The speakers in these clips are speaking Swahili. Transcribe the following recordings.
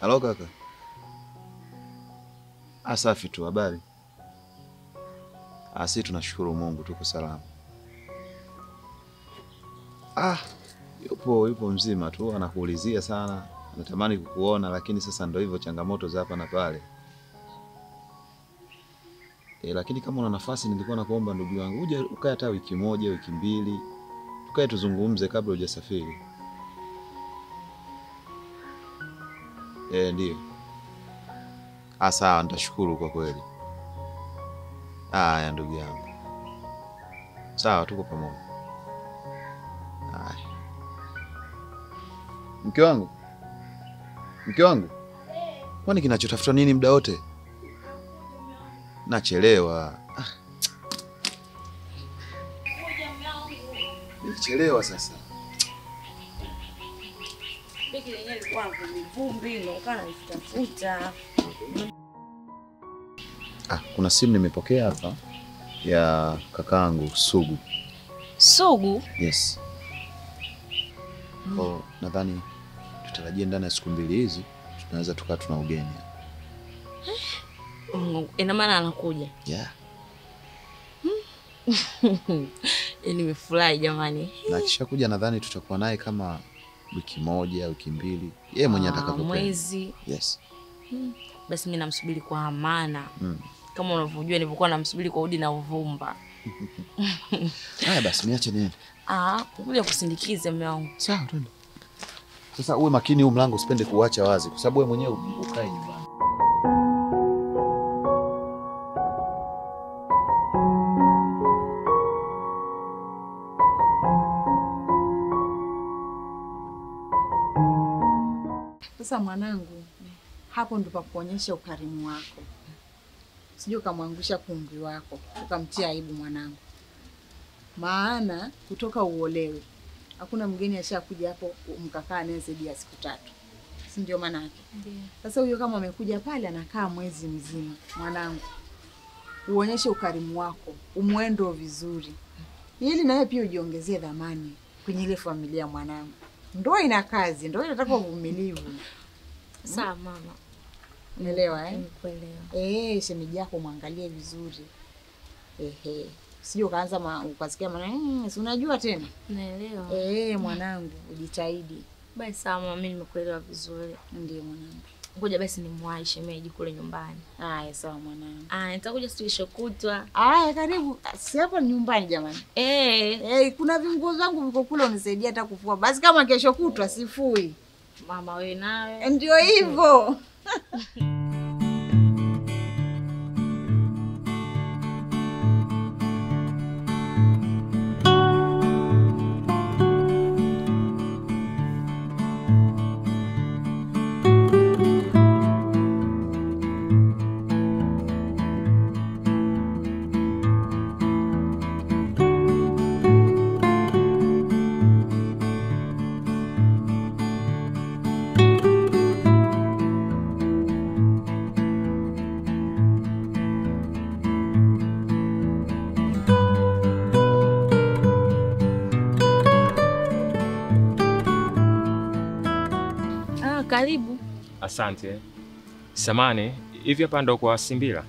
Halo kaka. Asafi tu, habari? Asi tunashukuru Mungu tuko salama. Ah, yupo mzima tu, anakuulizia sana, anatamani kukuona lakini sasa ndio hivyo changamoto za hapa na pale. Lakini kama una nafasi nilikuwa nakuomba ndugu yangu uje ukae hata wiki moja, wiki mbili. Tukae tuzungumze kabla hujasafiri. Ndio. Sawa, nitashukuru kwa kweli. Haya ndugu yangu. Sawa, tuko pamoja. Haya. Mke wangu. Mke wangu. Kwani kinachotafuta nini muda wote? Nachelewa. Nichelewa sasa. Begi lenyewe lilikuwa vumbi, nilikuwa nalitafuta. Kuna simu nimepokea hapa ya kakaangu Sugu. Sugu? Yes. Oh, nadhani tutarajia ndani ya siku mbili hizi tunaweza tukaa tuna ugeni. Ina maana anakuja? Yeah. Nimefurahi jamani. Na kisha kuja nadhani tutakuwa naye kama wiki moja, wiki mbili. Yeye mwenyewe atakapopenda. Mwezi. Yes. Basi mimi namsubiri kwa amana. Kama unavyojua nilivyokuwa namsubiri kwa udi na uvumba. Haya basi niache niende. Kuja kusindikize mume wangu. Sawa, twende. Sasa uwe makini huu mlango usipende kuacha wazi kwa sababu wewe mwenyewe ukae nyumbani. Sasa mwanangu, hapo ndipo kuonyesha ukarimu wako. Sijui ukamwangusha kumbi wako, ukamtia aibu mwanangu. Maana kutoka uolewe, hakuna mgeni ashakuja hapo mkakaa naye zaidi ya siku 3. Si ndio maana yake? Ndio. Sasa huyo kama amekuja pale anakaa mwezi mzima, mwanangu. Uonyeshe ukarimu wako, umwendo vizuri. Ili na wewe pia ujiongezee dhamani kwenye ile familia mwanangu. Ndoa ina kazi, ndoa inataka uvumilivu. Sawa mama. Unaelewa eh? Nimekuelewa. Shemeji yako muangalie vizuri. Ehe. Sije ukaanza ukasikia maana si unajua tena. Naelewa. Mwanangu ujitahidi. Basi sawa mama, mimi nimekuelewa vizuri. Ndio mwanangu. Ngoja basi nimwahi shemeji kule nyumbani. Haya sawa mwanangu. Nitakuja siku kesho kutwa. Haya karibu. Si hapa nyumbani jamani. Kuna vinguo zangu viko kule unisaidia hata kufua. Basi kama kesho kutwa sifui. Mama wewe nawe. Ndio hivyo. Karibu. Asante. Samani, hivi hapa ndo kwa Simbila?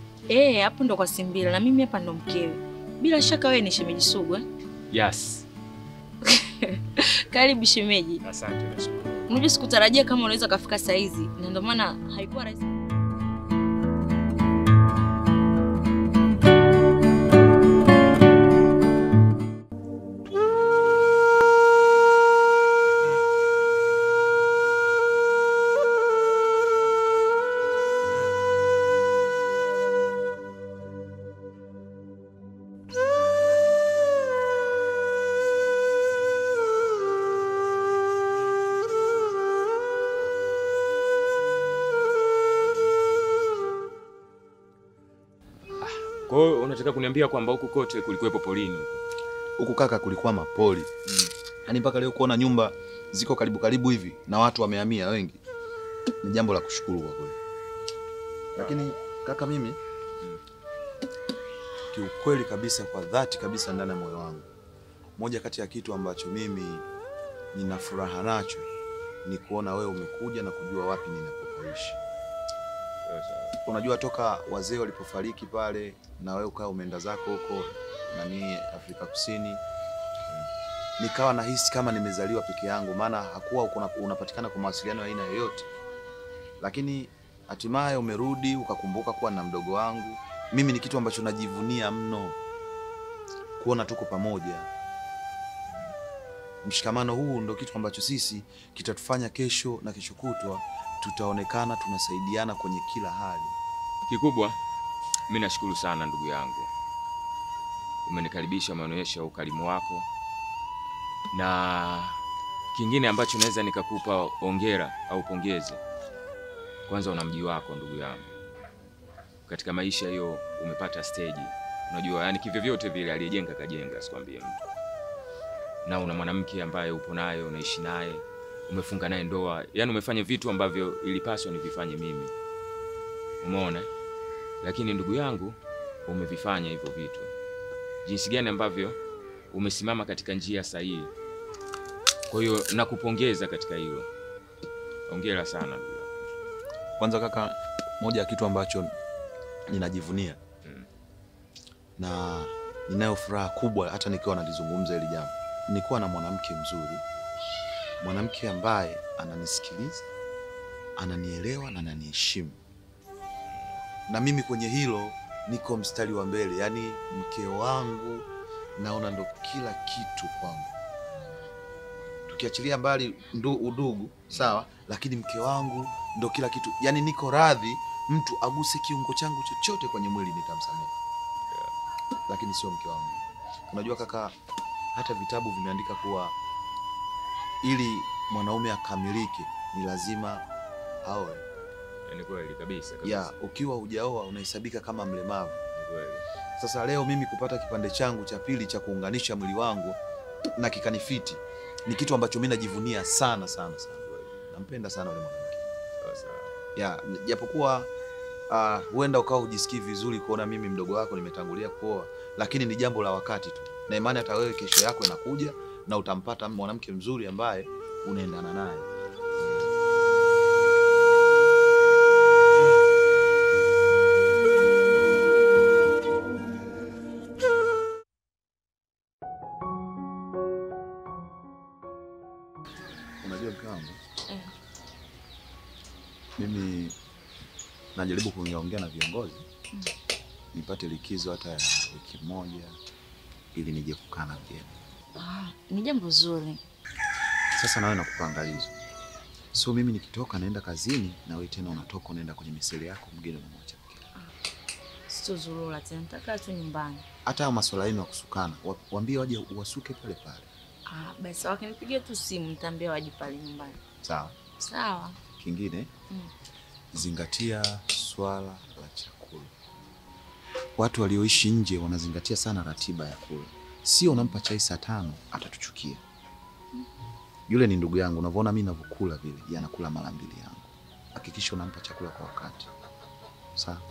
Hapo ndo kwa Simbila na mimi hapa ndo mkewe. Bila shaka wewe ni shemeji Sugu eh? Yes. Karibu shemeji. Asante, nashukuru. Unajua sikutarajia kama unaweza kufika saa hizi na ndio maana haikuwa rahisi. Kwa hiyo unataka kuniambia kwamba huku kote kulikuwepo polini huko? Huku kaka kulikuwa mapoli. Yaani mpaka leo kuona nyumba ziko karibu karibu hivi na watu wamehamia wengi ni jambo la kushukuru kwa kweli. Lakini kaka mimi kiukweli kabisa kwa dhati kabisa ndani ya moyo wangu, moja kati ya kitu ambacho mimi nina furaha nacho ni kuona wewe umekuja na kujua wapi ninapokaa. tukaishi. Unajua toka wazee walipofariki pale na wewe ukawa umeenda zako huko nani Afrika Kusini, nikawa nahisi kama nimezaliwa peke yangu, maana hakuwa unapatikana kwa mawasiliano ya aina yoyote. Lakini hatimaye umerudi ukakumbuka kuwa na mdogo wangu. Mimi ni kitu ambacho najivunia mno kuona tuko pamoja. Mshikamano huu ndio kitu ambacho sisi kitatufanya kesho na kesho kutwa tutaonekana tunasaidiana kwenye kila hali. Kikubwa mimi nashukuru sana ndugu yangu. Umenikaribisha, umeonyesha ukarimu wako. Na kingine ambacho naweza nikakupa hongera au pongezi, kwanza una mji wako ndugu yangu. Katika maisha hiyo umepata stage. Unajua yani kivyovyote vile aliyejenga kajenga, sikwambie mtu. Na una mwanamke ambaye upo naye, unaishi naye, umefunga naye ndoa. Yaani umefanya vitu ambavyo ilipaswa nivifanye mimi. Umeona? Lakini ndugu yangu umevifanya hivyo vitu. Jinsi gani ambavyo umesimama katika njia sahihi. Kwa hiyo nakupongeza katika hilo. Hongera sana ndugu yangu. Kwanza kaka, moja ya kitu ambacho ninajivunia na ninayo furaha kubwa hata nikiwa nalizungumza hili jambo, nilikuwa na mwanamke mzuri, mwanamke ambaye ananisikiliza, ananielewa na ananiheshimu. Na mimi kwenye hilo niko mstari wa mbele. Yaani mke wangu naona ndo kila kitu kwangu. Tukiachilia mbali udugu, sawa, lakini mke wangu ndo kila kitu. Yaani niko radhi mtu aguse kiungo changu chochote kwenye mwili nitamsamehe. Lakini sio mke wangu. Unajua kaka, hata vitabu vimeandika kuwa ili mwanaume akamilike ni lazima aoe. Ni kweli kabisa kabisa. Ya, ukiwa hujaoa unahesabika kama mlemavu. Ni kweli. Sasa leo mimi kupata kipande changu cha pili cha kuunganisha mwili wangu na kikanifiti ni kitu ambacho mimi najivunia sana sana sana. Nampenda sana yule mwanamke. Sawa sawa. Ya, japokuwa huenda ukawa hujisikii vizuri kuona mimi mdogo wako nimetangulia kuoa, lakini ni jambo la wakati tu. Na imani hata wewe kesho yako inakuja na utampata mwanamke mzuri ambaye unaendana naye. Unajua mke wangu, mimi najaribu kuongea na viongozi nipate likizo hata ya wiki moja ili nije kukaa na mgeni. Ni jambo zuri. Sasa nawe nakupa angalizo. So mimi nikitoka naenda kazini na wewe tena unatoka unaenda kwenye miseli yako, mgeni unamwacha mke. Sitozurura tena, nitakaa tu nyumbani. Hata hayo masuala yenu ya kusukana, waambie waje wasuke pale pale. Basi wakinipigia tu simu nitaambia waje pale nyumbani. Sawa. Sawa. Kingine, zingatia swala la chakula. Watu walioishi nje wanazingatia sana ratiba ya kula. Sio unampa chai saa 5 atatuchukia. Yule ni ndugu yangu, unavyoona mimi ninavyokula vile, yeye anakula mara 2 yangu. Hakikisha unampa chakula kwa wakati. Sawa?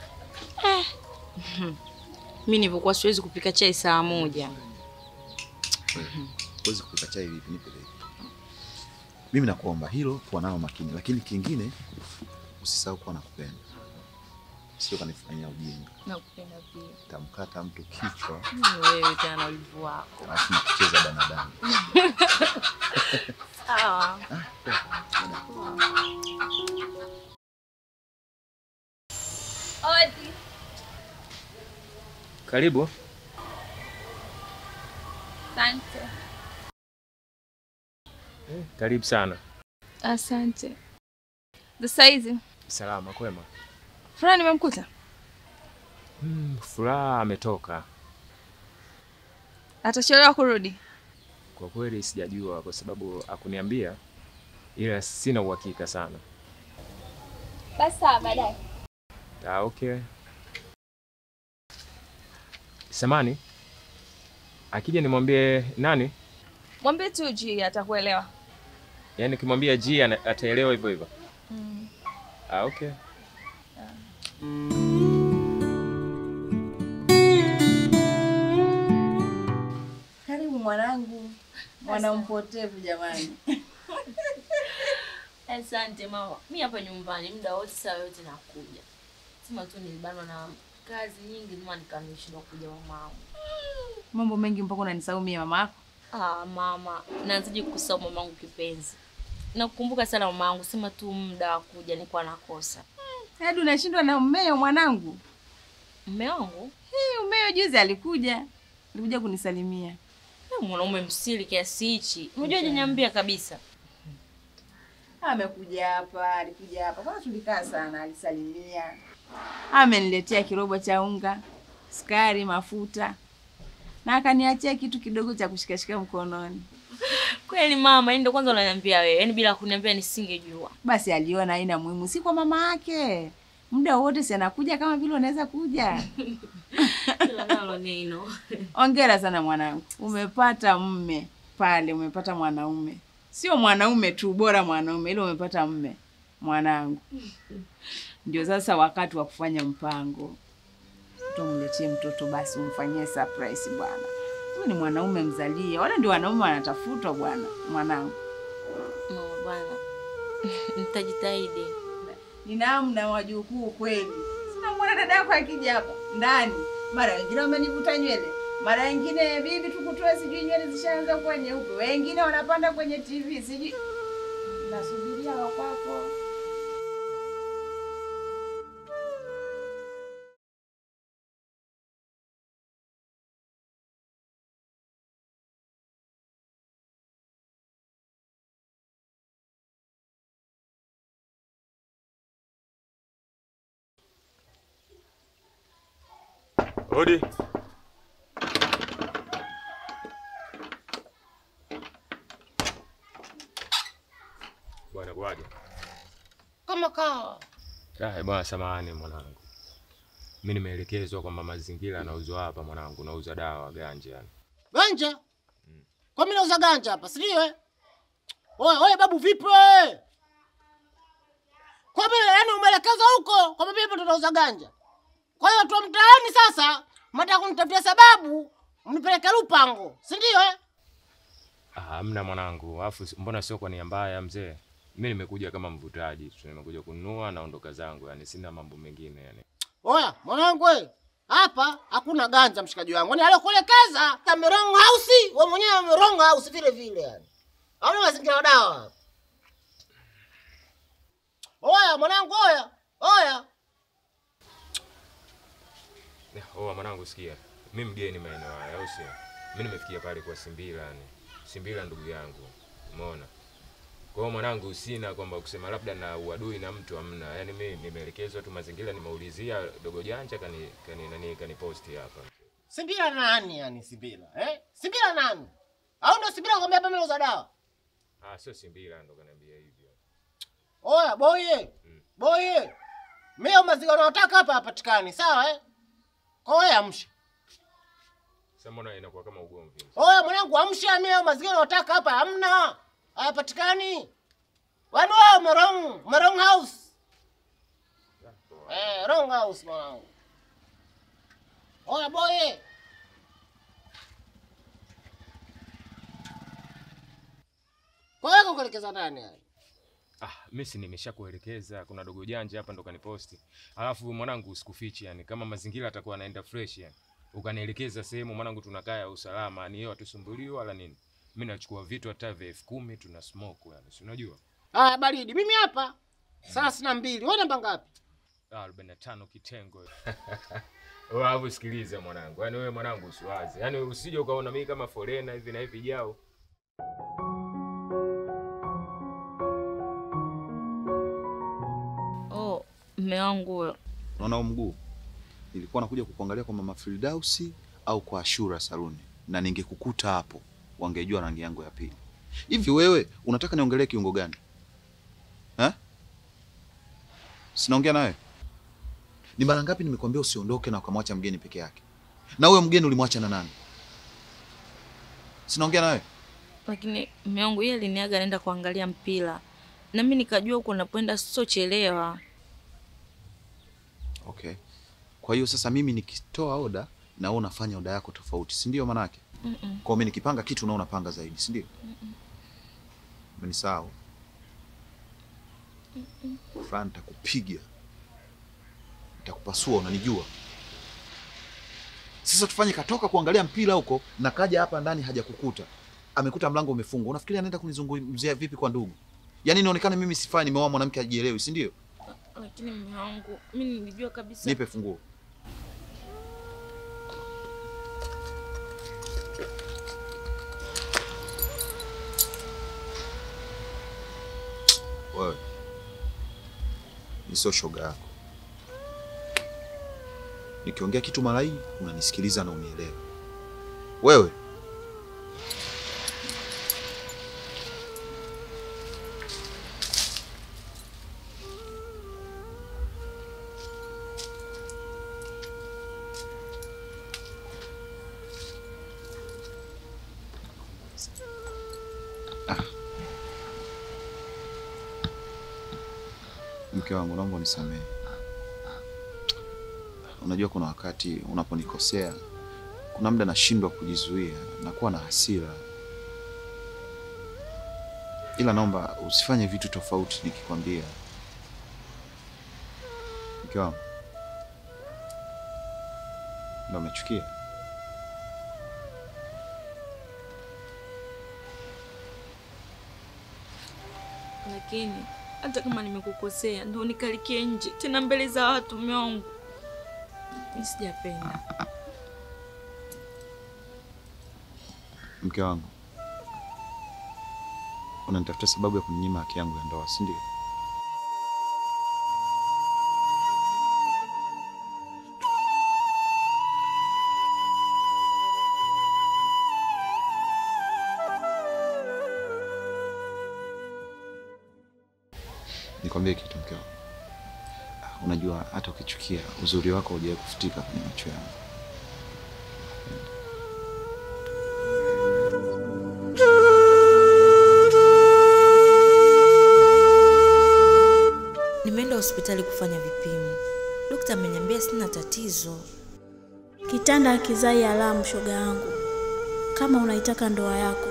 Mimi nilivyokuwa siwezi kupika chai saa 1. Huwezi kupika chai vipi? Nipe. Mimi nakuomba hilo kuwa nalo makini, lakini kingine usisahau kuwa nakupenda. Sio kanifanyia ujinga. Nakupenda pia. Tamkata mtu kichwa. Wewe tena na ulivu wako. Alafu kucheza danadana. Sawa. Odi. Karibu. Asante. Karibu sana. Asante. The size. Salama kwema. Furaha nimemkuta? Furaha ametoka. Atachelewa kurudi? Kwa kweli sijajua kwa sababu hakuniambia, ila sina uhakika sana. Basi sawa, baadaye. Okay. Samani, akija nimwambie nani? Mwambie tu G atakuelewa. Yaani ukimwambia G ataelewa hivyo hivyo. Okay. Karibu mwanangu, mwana mpotevu jamani. Asante mama. Mimi hapa nyumbani muda wote saa yote nakuja. Sema tu nilibanwa na kazi nyingi ndio nikanishindwa kuja mama. Mambo mengi mpaka unanisahau mimi mama yako. Ah mama, naanzaje kukusahau mamangu kipenzi? Nakukumbuka sana mamangu, sema tu muda wa kuja nilikuwa nakosa. Hadi unashindwa na mmeo mwanangu. Mume wangu? Hii mmeo juzi alikuja. Alikuja kunisalimia. Mwanaume msiri kiasi hichi. Unajua hajaniambia kabisa. Amekuja hapa, alikuja hapa. Kwanza tulikaa sana, alisalimia. Ameniletea kirobo cha unga, sukari, mafuta. Na akaniachia kitu kidogo cha kushikashika mkononi. Kweli mama, yeye ndio kwanza unaniambia wewe. Yaani bila kuniambia nisingejua. Basi aliona haina muhimu, si kwa mama yake. Muda wote si anakuja kama vile unaweza kuja. Nalo neno. Hongera sana mwanangu. Umepata mume pale, umepata mwanaume. Sio mwanaume tu, bora mwanaume, ila umepata mume mwanangu. Ndio sasa wakati wa kufanya mpango. Tumletee mtoto basi umfanyie surprise bwana. Huyu ni mwanaume mzalie. Wale ndio wanaume wanatafutwa bwana, mwanangu. Mama bwana. Nitajitahidi. Nina na wajukuu kweli. Sina muona dada yako akija hapa ndani. Mara wengine wamenivuta nywele. Mara wengine bibi tukutoe sijui nywele zishaanza kuwa nyeupe. Wengine wanapanda kwenye TV sijui. Nasubiria wako. Odi. Bwana kwaje? Kama kawa. Ah, bwana samahani mwanangu. Mimi nimeelekezwa kwamba mazingira yanauzwa hapa mwanangu, nauza dawa ganja yani. Ganja? Kwa mimi nauza ganja hapa, si ndio eh? Oye, oye babu vipi wewe? Kwa mimi yani umeelekezwa huko, kwa mimi hapa tunauza ganja. Kwa hiyo tu mtaani sasa mnataka kunitafutia sababu mnipeleke Lupango, si ndio eh? Ah, hamna mwanangu. Alafu mbona sio kwa nia mbaya mzee? Mimi nimekuja kama mvutaji, nimekuja kununua naondoka zangu, yani sina mambo mengine yani. Oya, mwanangu wewe. Hapa hakuna ganja mshikaji wangu. Yaani aliyokuelekeza wrong house, wewe mwenyewe wrong house vile vile yani. Hauna mazingira dawa. Oya mwanangu, oya. Oya. Oa mwanangu sikia. Mimi mgeni maeneo haya, au sio? Mimi nimefikia pale kwa Simbila yani. Simbila ndugu yangu. Umeona? Kwa hiyo mwanangu sina kwamba kusema labda na uadui na mtu hamna. Yaani mimi nimeelekezwa tu mazingira, nimeulizia dogo janja kani kani nani kani posti hapa. Simbila nani yani Simbila? Eh? Simbila nani? Au ndo Simbila kwambia hapa mimi nauza dawa? Ah, sio Simbila ndo kaniambia hivyo. Oya boye. Boye. Mimi mazingira nataka hapa hapatikani, sawa eh? Kwa hiyo amsha. Sasa mbona inakuwa kama ugomvi? Oya mwanangu amsha, mimi mazingira nataka hapa hamna. Hapatikani. Wano wrong house. Eh, wrong house mwanangu. Oya boye. Kwa hiyo kuelekeza nani yani? Ah, mimi si nimeshakuelekeza kuna dogo janja hapa ndo kaniposti. Alafu mwanangu usikufichi yani kama mazingira atakuwa anaenda fresh yani. Ukanielekeza sehemu mwanangu tunakaa ya usalama, ni yeye atusumbuliwe wala nini. Mimi nachukua vitu hata vya 10,000 tuna smoke yani, si unajua? Ah, baridi. Mimi hapa 32. Wewe namba ngapi? 45 kitengo. Wewe hapo sikiliza mwanangu. Yaani wewe mwanangu usiwaze. Yaani usije ukaona mimi kama foreigner hivi na hivi jao. Oh, mume wangu huyo. Unaona mguu? Nilikuwa nakuja kukuangalia kwa Mama Fildausi au kwa Ashura saluni na ningekukuta hapo wangejua rangi yangu ya pili. Hivi wewe unataka niongelee kiungo gani? Eh? Sinaongea nawe. Ni mara ngapi nimekwambia usiondoke na ukamwacha mgeni peke yake? Na huyo mgeni ulimwacha na nani? Sinaongea nawe. Lakini mume wangu yeye aliniaga naenda kuangalia mpira. Na mimi nikajua huko napoenda sio chelewa. Okay. Kwa hiyo sasa mimi nikitoa oda na wewe unafanya oda yako tofauti, si ndio maana yake? Kwa mimi nikipanga kitu na unapanga zaidi, si ndio? Umenisahau. Fran, nitakupiga. Nitakupasua, unanijua. Sasa tufanye katoka kuangalia mpira huko na kaja hapa ndani hajakukuta. Amekuta mlango umefungwa. Unafikiria anaenda kunizungumzia vipi kwa ndugu? Yaani inaonekana mimi sifai, nimeoa mwanamke hajielewi, si ndio? Lakini mume wangu, mimi nilijua kabisa. Nipe funguo. Wewe ni sio shoga yako. Nikiongea kitu mara hii unanisikiliza na unielewa. Wewe mke wangu, naomba unisamehe. Unajua kuna wakati unaponikosea, kuna muda nashindwa kujizuia, nakuwa na hasira. Ila naomba usifanye vitu tofauti nikikwambia. Mke wangu, ndio umechukia? Lakini hata kama nimekukosea ndio nikalikie nje tena mbele za watu, mume wangu. Mimi sijapenda. Mke wangu, unanitafuta sababu ya kuninyima haki yangu ya ndoa, si ndio? Nikwambie kitu mke wangu. Unajua hata ukichukia uzuri wako hujawahi kufutika kwenye macho yangu. Nimeenda hospitali kufanya vipimo. Daktari ameniambia sina tatizo. Kitanda hakizai alamu, shoga yangu. Kama unaitaka ndoa yako,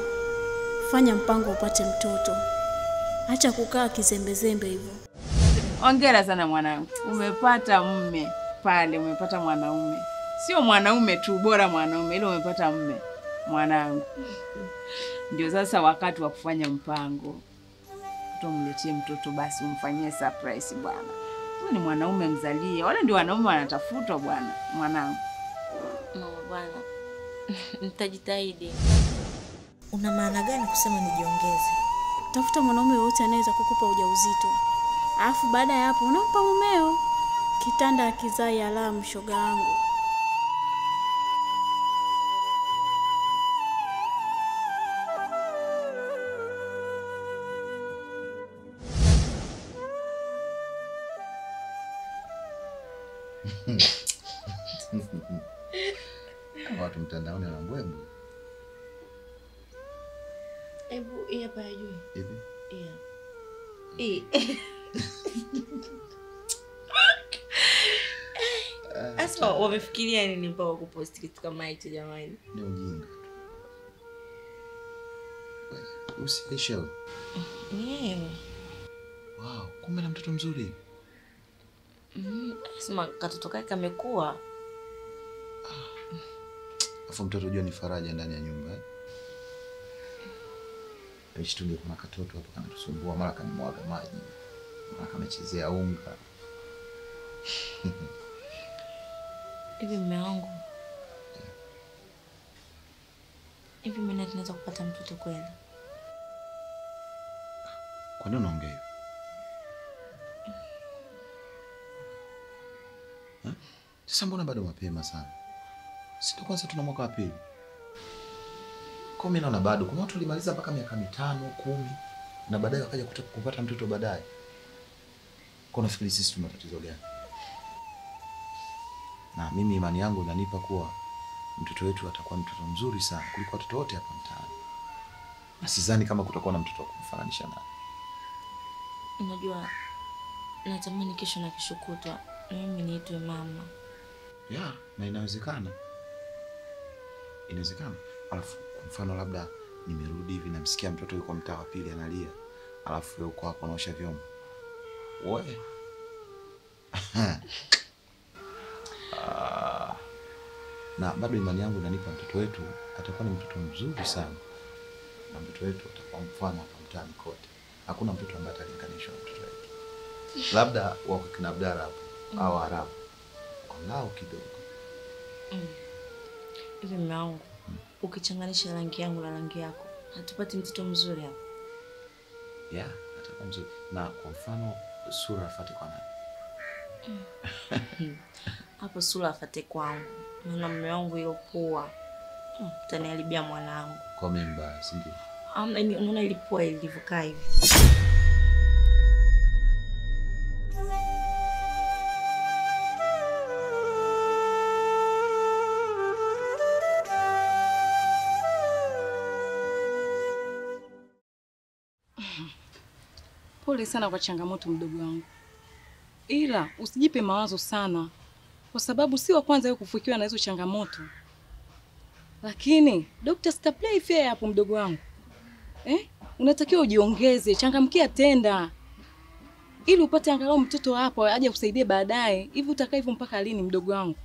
fanya mpango upate mtoto. Acha kukaa kizembezembe hivyo. Hongera sana mwanangu. Umepata mume pale, umepata mwanaume. Sio mwanaume tu, bora mwanaume, ila umepata mume mwanangu. Ndio sasa wakati wa kufanya mpango. Tumletee mtoto basi, umfanyie surprise bwana. Huyu ni mwanaume mzalie. Wale ndio wanaume wanatafutwa bwana, mwanangu. Mama bwana, nitajitahidi. Una maana gani kusema nijiongeze? Tafuta mwanaume wote anaweza kukupa ujauzito. Alafu baada ya hapo unampa mumeo. Kitanda hakizai alamu, shoga yangu. Watu mtandaoni wana mbwembwe. Hebu hii hapa ya juu. Hivi? Yeah. Eh. Asa wamefikiria nini mpaka kupost kitu kama hicho jamani? Ni ujinga tu. Usiishe. Yeah. Wow, kumbe na mtoto mzuri. Sema katoto kake kamekuwa. Afu mtoto unajua ni faraja ndani ya nyumba. Aishi tu kuna katoto hapo kanatusumbua, mara kanimwaga maji, mara kamechezea unga. Hivi mume wangu, hivi mimi naweza kupata mtoto kweli? Kwa nini unaongea hivyo? Sasa mbona bado mapema sana? Si ndo kwanza tuna mwaka wa pili. Kwa mimi naona bado. Kuna watu walimaliza mpaka miaka 5, 10 na baadaye wakaja kupata mtoto baadaye. Kwa nafikiri sisi tuna tatizo gani? Na mimi imani yangu inanipa kuwa mtoto wetu atakuwa mtoto mzuri sana kuliko watoto wote hapa mtaani. Na sidhani kama kutakuwa na mtoto wa kumfananisha naye. Unajua natamani kesho na kesho kutwa mimi niitwe mama. Ya, na inawezekana. Inawezekana. Alafu kwa mfano labda nimerudi hivi namsikia mtoto yuko mtaa wa pili analia, alafu wewe uko hapo unaosha vyombo. Wewe. Na bado imani yangu inanipa mtoto wetu atakuwa ni mtoto mzuri sana. Na mtoto wetu atakuwa mfano hapa mtaani kote. Hakuna mtoto ambaye atalinganishwa na mtoto wetu. Labda wako kina Abdara hapo au Arabu. Walau kidogo. Hivi mume wangu, ukichanganisha rangi yangu na rangi yako, hatupati mtoto mzuri hapo? Yeah, atakuwa mzuri. Na kwa mfano sura afate kwa nani? Hapo sura afate kwangu. Maana mume wangu ile pua utaniharibia mwanangu. Kwa mimba, si ndio? Amna, unaona ile pua ilivyokaa hivi. Pole sana kwa changamoto mdogo wangu. Ila usijipe mawazo sana, kwa sababu si wa kwanza wewe kufikiwa na hizo changamoto. Lakini Dr. sita play fair hapo mdogo wangu. Unatakiwa ujiongeze, changamkia tenda, ili upate angalau mtoto hapo aje kusaidie baadaye. Hivi utakaa hivyo mpaka lini mdogo wangu?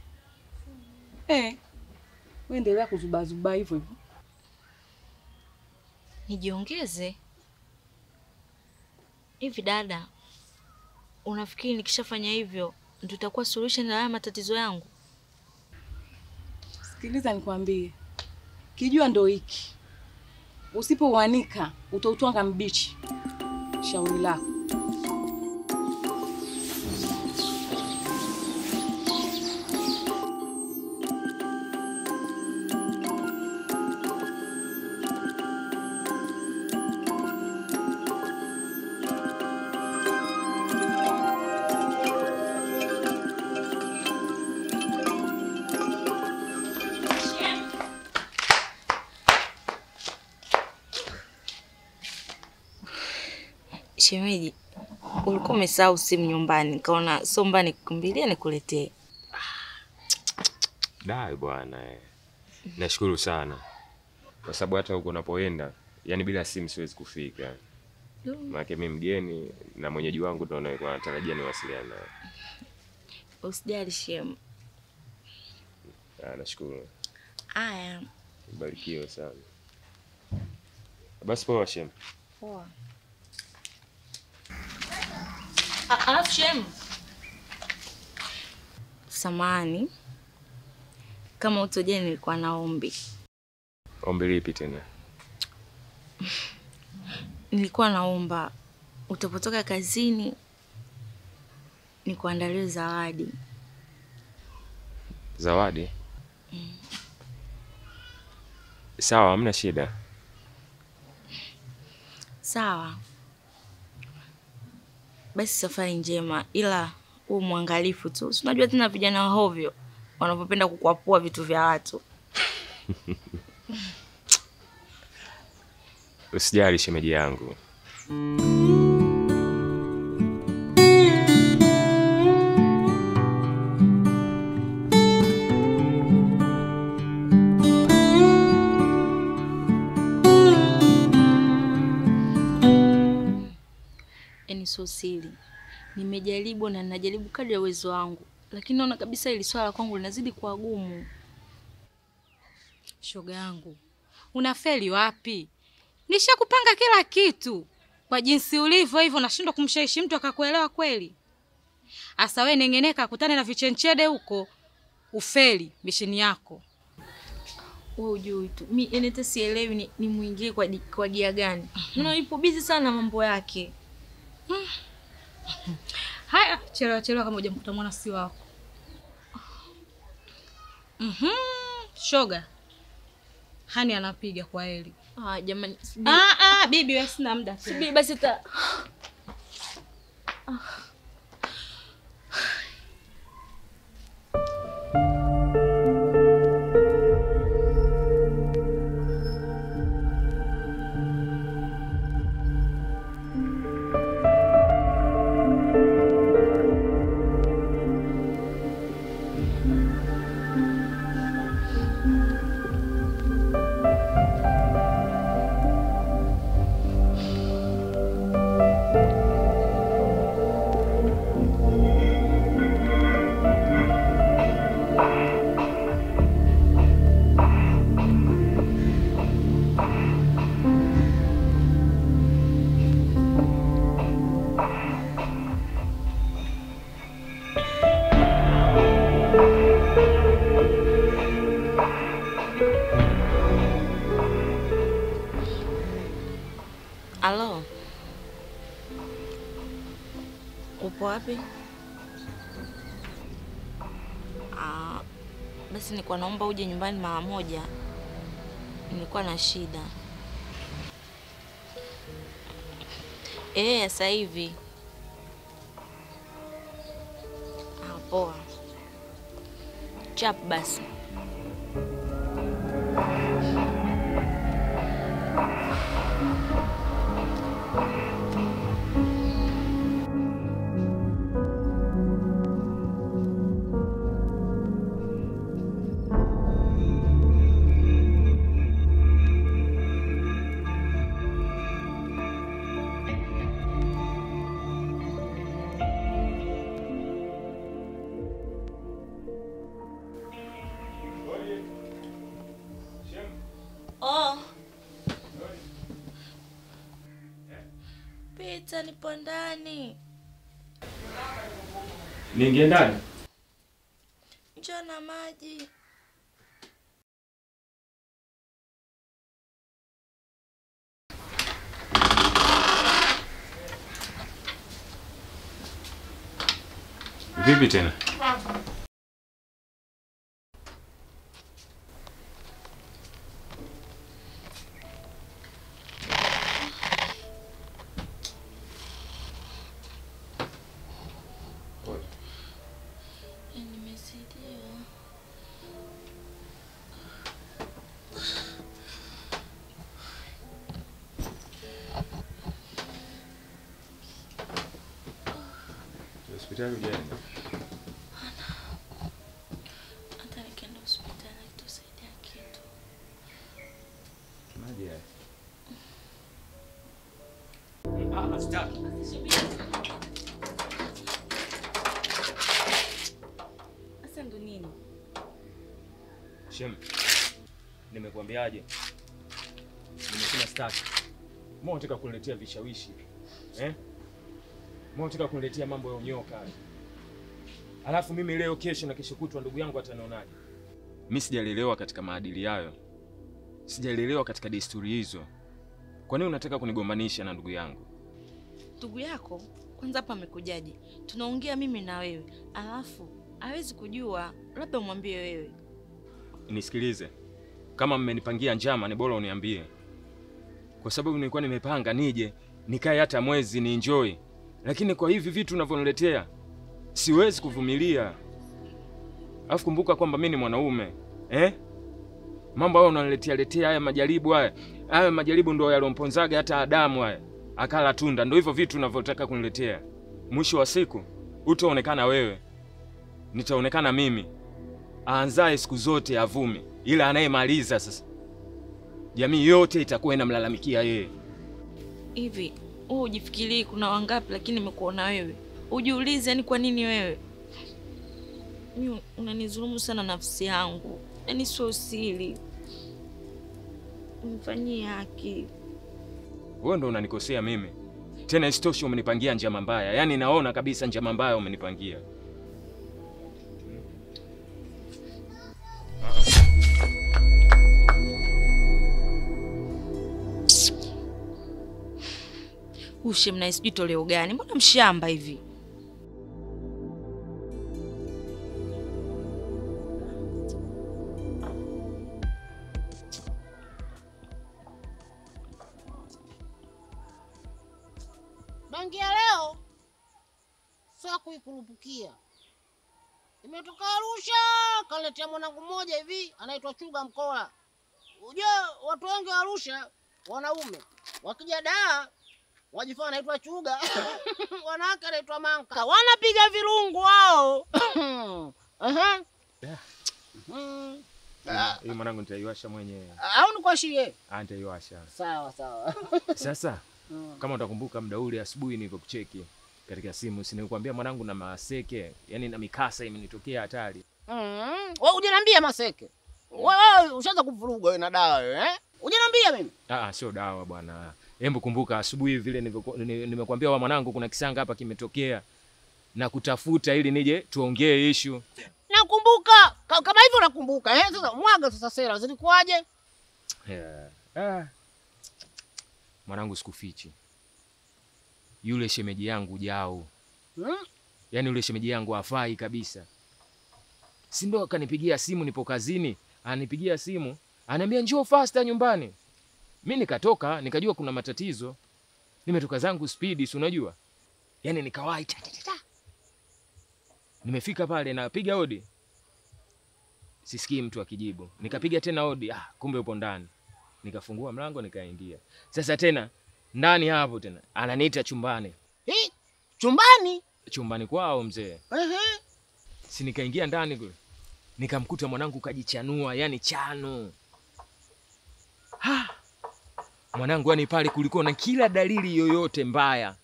Wewe endelea kuzubazuba hivyo hivyo. Nijiongeze? Hivi dada, unafikiri nikishafanya hivyo ndio itakuwa solution ya haya matatizo yangu? Sikiliza nikwambie. Kijua ndo hiki. Usipouanika utautwanga mbichi. Shauri lako. Shemeji, ulikuwa umesahau simu nyumbani, nikaona somba nikukimbilia nikuletee. Dai bwana. Nashukuru sana. Kwa sababu hata huko unapoenda, yani bila simu siwezi kufika. Maana mimi mgeni na mwenyeji wangu ndo anakuwa anatarajia niwasiliane naye. Usijali shemu. Nashukuru. Aya. Ubarikiwe sana. Basi poa shemu. Poa. Alafu shemu, samahani kama utojeni, nilikuwa na ombi. Ombi lipi tena? Nilikuwa naomba utapotoka kazini nikuandalie zawadi. Zawadi? Sawa, hamna shida. Sawa. Basi safari njema, ila uwe mwangalifu tu. Si unajua tena vijana wa hovyo wanapopenda kukwapua vitu vya watu. Usijali shemeji yangu. Yaani sio siri. Nimejaribu na ninajaribu kadri ya uwezo wangu, lakini naona kabisa hili swala kwangu linazidi kuwa gumu. Shoga yangu, unafeli wapi? Nishakupanga kila kitu. Kwa jinsi ulivyo hivyo nashindwa kumshawishi mtu akakuelewa kweli. Asa wewe nengeneka kutane na vichenchede huko, ufeli misheni yako. Wewe hujui tu. Mimi yani hata sielewi ni muingie kwa gia gani. Unaona yupo busy sana na mambo yake. Haya, chelewa chelewa kama hujamkuta mwana si wako. Shoga. Hani anapiga kwa heli. Ah jamani. Bibi wewe sina muda. Subiri basi ta. Alo. Upo wapi? Basi nilikuwa naomba uje nyumbani mara moja. Nilikuwa na shida. Sasa hivi. Poa. Chap basi. Nipo ndani. Niingie ndani? Njoo na maji. Vipi tena? Hospitali hujaenda? Hata nikienda hospitali hakitusaidia kitu. Maji haya. Sitaki. Sasa ndo nini? Shem, nimekuambiaje? Nimesema sitaki. Mbona unataka kuniletea vishawishi? Eh? Mbona unataka kuniletea mambo ya unyoka? Alafu mimi leo kesho na kesho kutwa ndugu yangu atanionaje? Mimi sijalelewa katika maadili hayo. Sijalelewa katika desturi hizo. Kwa nini unataka kunigombanisha na ndugu yangu? Ndugu yako kwanza hapa amekujaje? Tunaongea mimi na wewe. Alafu hawezi kujua, labda umwambie wewe. Nisikilize. Kama mmenipangia njama ni bora uniambie. Kwa sababu nilikuwa nimepanga nije nikae hata mwezi ni enjoy. Lakini kwa hivi vitu unavyoniletea siwezi kuvumilia. Alafu kumbuka kwamba mimi ni mwanaume. Eh? Mambo hayo unaniletea letea haya majaribu haya. Haya majaribu ndio yalomponzaga hata Adamu haya. Akala tunda. Ndio hivyo vitu unavyotaka kuniletea. Mwisho wa siku utaonekana wewe. Nitaonekana mimi. Aanzaye siku zote avumi, ila anayemaliza sasa jamii yote itakuwa inamlalamikia yeye. Hivi wewe ujifikirie kuna wangapi lakini nimekuona wewe. Ujiulize yani kwa nini wewe? Mimi unanidhulumu sana nafsi yangu. Yaani sio siri. Unifanyie haki. Wewe ndio unanikosea mimi. Tena isitoshe umenipangia njama mbaya. Yaani naona kabisa njama mbaya umenipangia. Ushe mna sijui toleo gani? Mbona mshamba hivi? Bangi ya leo sio kuikurupukia. Imetoka Arusha, kaletea mwanangu mmoja hivi anaitwa Chuga Mkola. Unajua watu wengi wa Arusha wanaume wakija daa wajifanya anaitwa Chuga. Wanawake anaitwa Manka. Wanapiga virungu wao. Aha. Hii mwanangu nitaiwasha mwenyewe. Au nikuashie? Ah, nitaiwasha. Sawa sawa. Sasa kama utakumbuka muda ule asubuhi nilivyokucheki katika simu, si nilikwambia mwanangu na maseke, yani na mikasa imenitokea hatari. Wewe hujaniambia maseke. Wewe ushaanza kuvuruga wewe na dawa wewe, eh? Hujaniambia mimi? Ah, sio dawa bwana. Hebu kumbuka asubuhi vile nimekuambia wa mwanangu kuna kisanga hapa kimetokea na kutafuta ili nije tuongee issue. Nakumbuka. Kama hivyo nakumbuka, eh? Sasa mwaga sasa sera zilikuwaje? Yeah. Ah. Mwanangu sikufichi. Yule shemeji yangu Jau. Yaani yule shemeji yangu hafai kabisa. Si ndo akanipigia simu nipo kazini, anipigia simu, ananiambia njoo faster nyumbani. Mimi nikatoka, nikajua kuna matatizo. Nimetoka zangu speed, si unajua? Yaani nikawahi ta ta ta. Nimefika pale napiga hodi. Sisikii mtu akijibu. Nikapiga tena hodi, kumbe upo ndani. Nikafungua mlango nikaingia. Sasa tena ndani hapo tena ananiita chumbani. Hii chumbani? Chumbani kwao mzee. Si nikaingia ndani kule. Nikamkuta mwanangu kajichanua, yani chano. Ha! Mwanangu yani pale kulikuwa na kila dalili yoyote mbaya.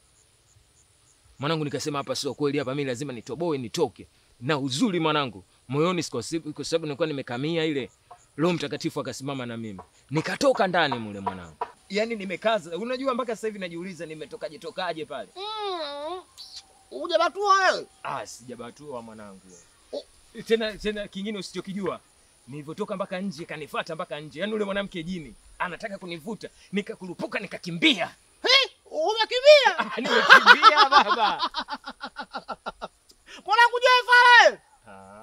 Mwanangu nikasema hapa sio kweli, hapa mimi lazima nitoboe nitoke. Na uzuri mwanangu, moyoni kwa sababu nilikuwa nimekamia ile Roho Mtakatifu akasimama na mimi. Nikatoka ndani mule mwanangu. Yaani nimekaza. Unajua mpaka sasa hivi najiuliza nimetokaje tokaje pale. Hujabatua wewe? Sijabatua mwanangu. Tena kingine usichokijua, nilivyotoka mpaka nje kanifuata mpaka nje. Yaani yule mwanamke jini anataka kunivuta, nikakurupuka nikakimbia. He, umekimbia? Nimekimbia baba. Mwanangu je fara?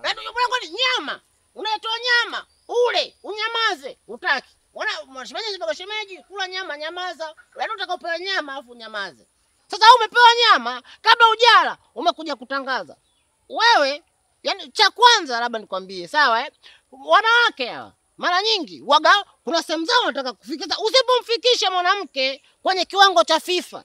Yaani mwanangu ni nyama. Unaitoa nyama, ule, unyamaze, utaki. Wana shemeji mpaka shemeji, kula nyama nyamaza. Yaani utakapopewa nyama afu unyamaze. Sasa wewe umepewa nyama kabla hujala umekuja kutangaza. Wewe, yani cha kwanza labda nikwambie, sawa eh? Wanawake hawa mara nyingi waga kuna sehemu zao wanataka kufika. Sasa usipomfikisha mwanamke kwenye kiwango cha FIFA,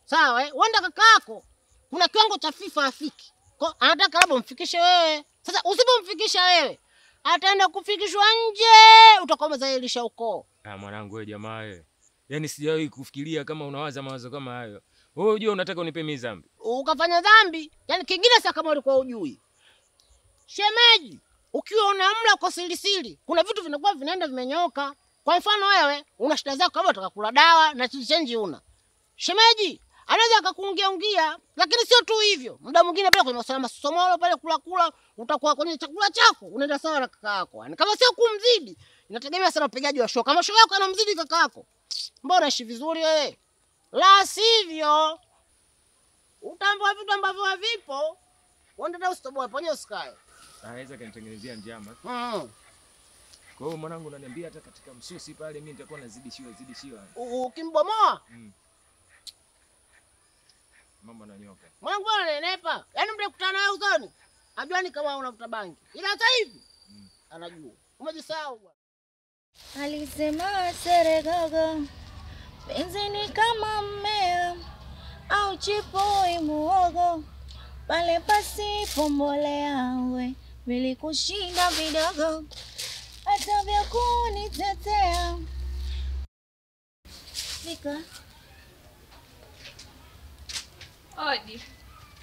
sawa eh? Wenda kakaako kuna kiwango cha FIFA afiki. Kwa anataka labda umfikishe wewe. Sasa usipomfikisha wewe ataenda kufikishwa nje, utakuwa umezailisha ukoo. Mwanangu wewe jamaa wewe. Yaani sijawahi kufikiria kama unawaza mawazo kama hayo. Wewe unajua unataka unipe mimi dhambi. Ukafanya dhambi, yaani kingine sasa kama ulikuwa hujui. Shemeji, ukiwa unamla kwa siri siri, kuna vitu vinakuwa vinaenda vimenyoka. Kwa mfano wewe una shida zako kama unataka kula dawa na change una. Shemeji anaweza akakuungia ungia, lakini sio tu hivyo. Muda mwingine pale kwenye masuala masomolo pale kula kula, utakuwa kwenye chakula chako unaenda sawa na kaka yako. Yaani kama sio kumzidi, inategemea sana upigaji wa show. Kama show yako anamzidi kaka yako, mbona unaishi vizuri wewe? La sivyo utaambiwa vitu ambavyo havipo. Unaenda usitoboe ponye usikae. Anaweza kanitengenezea njama. Kwa hiyo mwanangu unaniambia hata katika msusi pale mimi nitakuwa nazidishiwa. Ukimbomoa? Mambo yananyoka. Mwanangu ananenepa. Yaani mlikutana naye usoni, ajua ni kama unavuta bangi. Ila hata hivi anajua. Umejisahau bwana. Alisema seregogo, penzi ni kama mmea au chipoi muogo, pale pasipo mbolea we vilikushinda vidogo, hata vya kunitetea. Fika. Odi.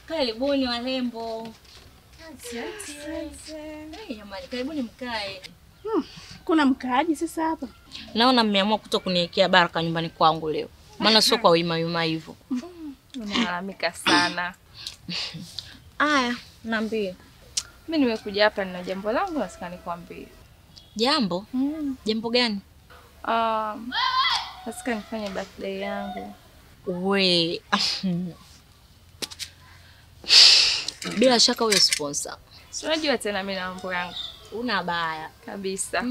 Karibuni warembo. Asante. Jamani, karibuni mkae. Kuna mkaaji sasa hapa? Naona mmeamua kutokuniwekea baraka nyumbani kwangu leo. Maana sio kwa wima wima hivyo. Unalalamika sana. Aya, niambie. Mimi nimekuja hapa nina jambo langu nataka nikwambie. Jambo? Jambo gani? Nataka nifanye birthday yangu. We. Bila shaka huyo sponsor. Si unajua tena mimi na mambo yangu. Una baya kabisa.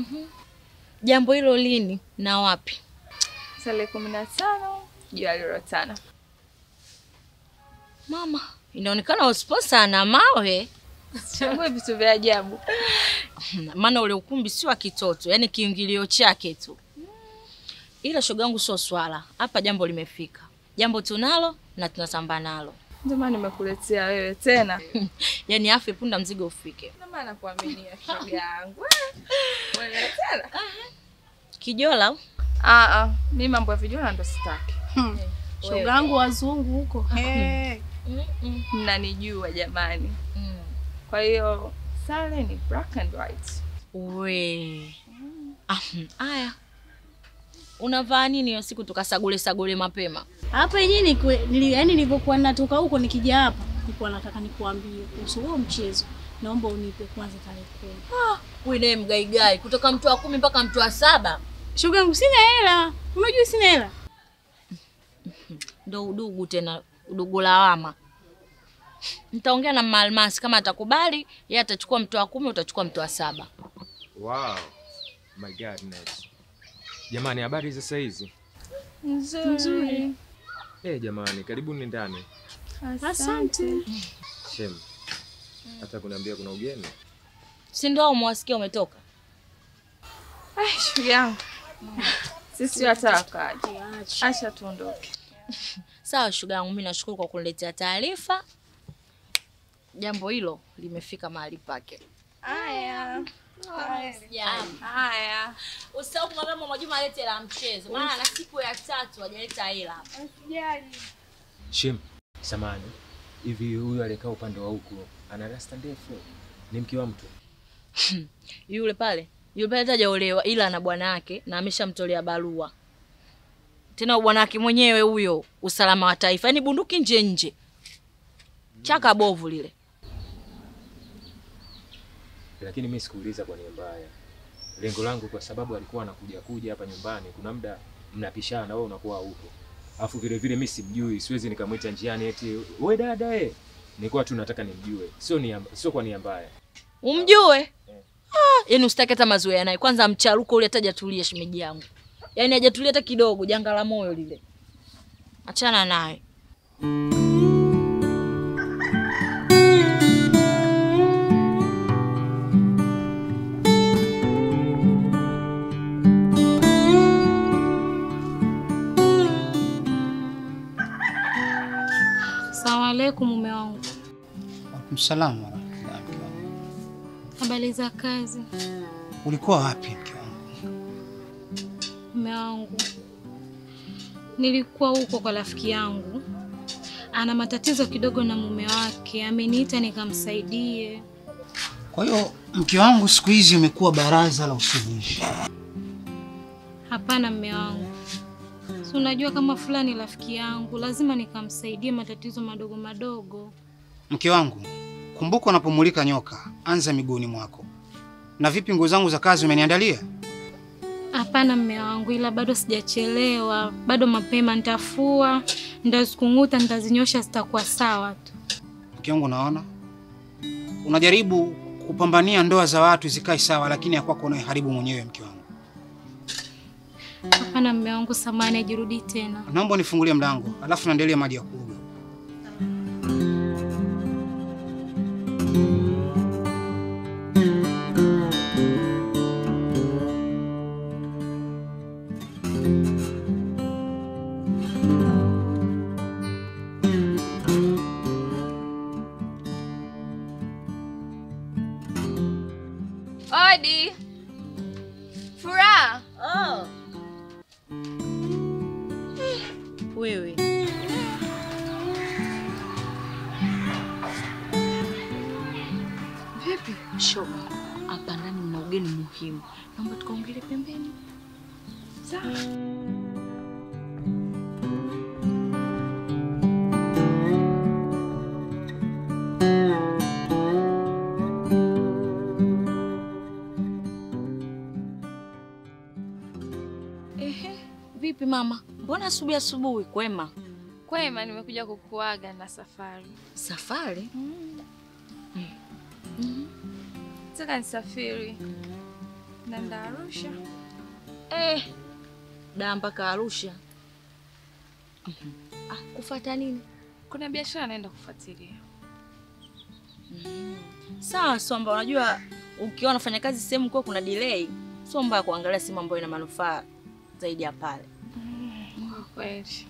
Jambo hilo lini na wapi? Tarehe 15 Julai 5. Mama, inaonekana sponsor ana mawe. Chague vitu vya ajabu. Maana ule ukumbi sio wa kitoto, yani kiingilio chake tu. Ila shoga yangu sio swala. Hapa jambo limefika. Jambo tunalo na tunatamba nalo. Ndio maana nimekuletea wewe tena. Yaani afe punda mzigo ufike. Ndio maana nakuaminia shoga yangu. Wewe tena. Kijola? Mimi mambo ya vijola ndo sitaki. Shoga yangu wazungu huko. Mnanijua jamani. Kwa hiyo sare ni black and white. We. Aya. Unavaa nini hiyo siku tukasagule sagule mapema? Hapa yenyewe yaani nilivyokuwa natoka huko nikija hapa, nilikuwa nataka nikuambie kuhusu huo mchezo. Naomba unipe kwanza tarehe 10. Wewe naye mgaigai kutoka mtu wa 10 mpaka mtu wa 7. Shoga yangu sina hela. Unajua sina hela. Ndio udugu tena, udugu lawama. Nitaongea na Mama Almasi kama atakubali, yeye atachukua mtu wa 10, utachukua mtu wa 7. Wow. My goodness. Jamani, habari za sasa hizi? Nzuri. Jamani, karibuni ndani. Asante. Shem. Hata kuniambia kuna ugeni? Si ndio umewasikia umetoka? Ai, shughuli yangu. Sisi hata wakaje. Acha tuondoke. Sawa shuga yangu, mimi nashukuru kwa kuniletea taarifa. Jambo hilo limefika mahali pake. Haya. Haya. Usisahau kumwambia Mama Juma alete hela mchezo. Maana na siku ya 3 hajaleta hela. Usijali. Shem, samani. Hivi huyu alikaa upande wa huku ana rasta ndefu. Ni mke wa mtu? Yule pale. Yule pale hajaolewa ila ana bwana yake na ameshamtolea barua. Tena bwana yake mwenyewe huyo, usalama wa taifa. Yaani bunduki nje nje. Chaka bovu lile. Lakini mimi sikuuliza kwa nia mbaya. Lengo langu kwa sababu alikuwa anakuja kuja hapa nyumbani, kuna muda mnapishana wewe unakuwa upo. Alafu vile vile mimi simjui, siwezi nikamwita njiani eti wewe dada eh. Nilikuwa tu nataka nimjue. Sio kwa nia mbaya. Umjue? Ah, yaani usitake hata mazoea naye. Kwanza mcharuko ule hata hajatulia shemeji yangu. Yaani hajatulia hata kidogo, janga la moyo lile. Achana naye. Asalamu alaykum mume wangu. Wa salaam wa rahmatullahi mke wangu. Habari za kazi? Ulikuwa wapi mke wangu? Mume wangu, nilikuwa huko kwa rafiki yangu. Ana matatizo kidogo na mume wake, ameniita nikamsaidie. Kwa hiyo mke wangu siku hizi umekuwa baraza la usuluhishi. Hapana mume wangu. Si unajua kama fulani rafiki yangu, lazima nikamsaidie matatizo madogo madogo. Mke wangu, kumbuka unapomulika nyoka, anza miguuni mwako. Na vipi nguo zangu za kazi umeniandalia? Hapana mume wangu, ila bado sijachelewa, bado mapema nitafua, nitazikunguta, nitazinyosha, zitakuwa sawa tu. Mke wangu, naona unajaribu kupambania ndoa za watu zikae sawa, lakini ya kwako unaiharibu mwenyewe mke wangu. Hapana mume wangu, samahani, ajirudi tena. Naomba nifungulie mlango, alafu naendelea maji ya kuoga. Odi. Furaha. Oh. Wewe. Vipi? Shoga, hapa ndani mna ugeni muhimu. Naomba tukaongelee pembeni. Sawa. Ehe, vipi mama? Mbona asubuhi asubuhi? Kwema? Kwema, nimekuja kukuaga na safari. Safari? Nataka nisafiri. Naenda Arusha. Da mpaka Arusha. Kufuata nini? Kuna biashara naenda kufuatilia. Sawa, Somba, unajua ukiwa unafanya kazi sehemu kwa kuna delay, sio mbaya kuangalia simu ambayo ina manufaa zaidi ya pale. Kwa kweli.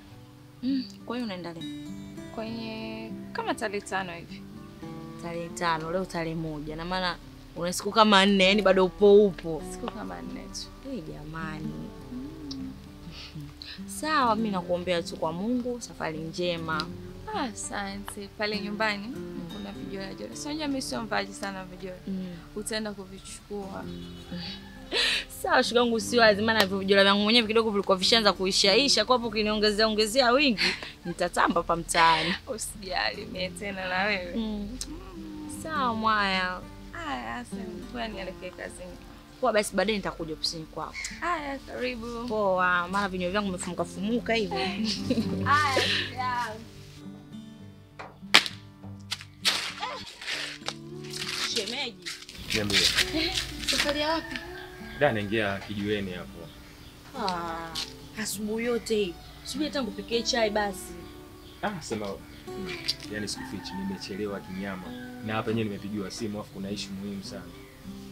Kwa hiyo unaenda leo? Kwenye kama tarehe 5 hivi. Tarehe 5, leo tarehe 1. Na maana una siku kama 4, yani bado upo. Siku kama 4 tu. Jamani. Sawa, mimi nakuombea tu kwa Mungu safari njema. Asante. Pale nyumbani kuna vijora jora. Sio unajua mimi sio mvaji sana vijora. Utaenda kuvichukua. Sawa shoga yangu, usiwazi, maana vijora vyangu mwenyewe kidogo vilikuwa vishaanza kuishaisha, kwa hapo ukiniongezea ongezea wingi nitatamba hapa mtaani. Usijali, mimi tena na wewe. Sawa mwaya. Haya, asante. Ngoja nielekee kazini. Poa basi, baadaye nitakuja ofisini kwako. Haya, karibu. Poa, maana vinywa vyangu vimefumuka fumuka hivi. Haya. Shemeji. Niambie. Safari ya wapi? Da, naingia kijiweni hapo. Ah, asubuhi yote hii. Subiri hata nikupikie chai basi. Ah, sema. Yaani sikufichi, nimechelewa kinyama. Na hapa yenyewe nimepigiwa simu afu kuna issue muhimu sana.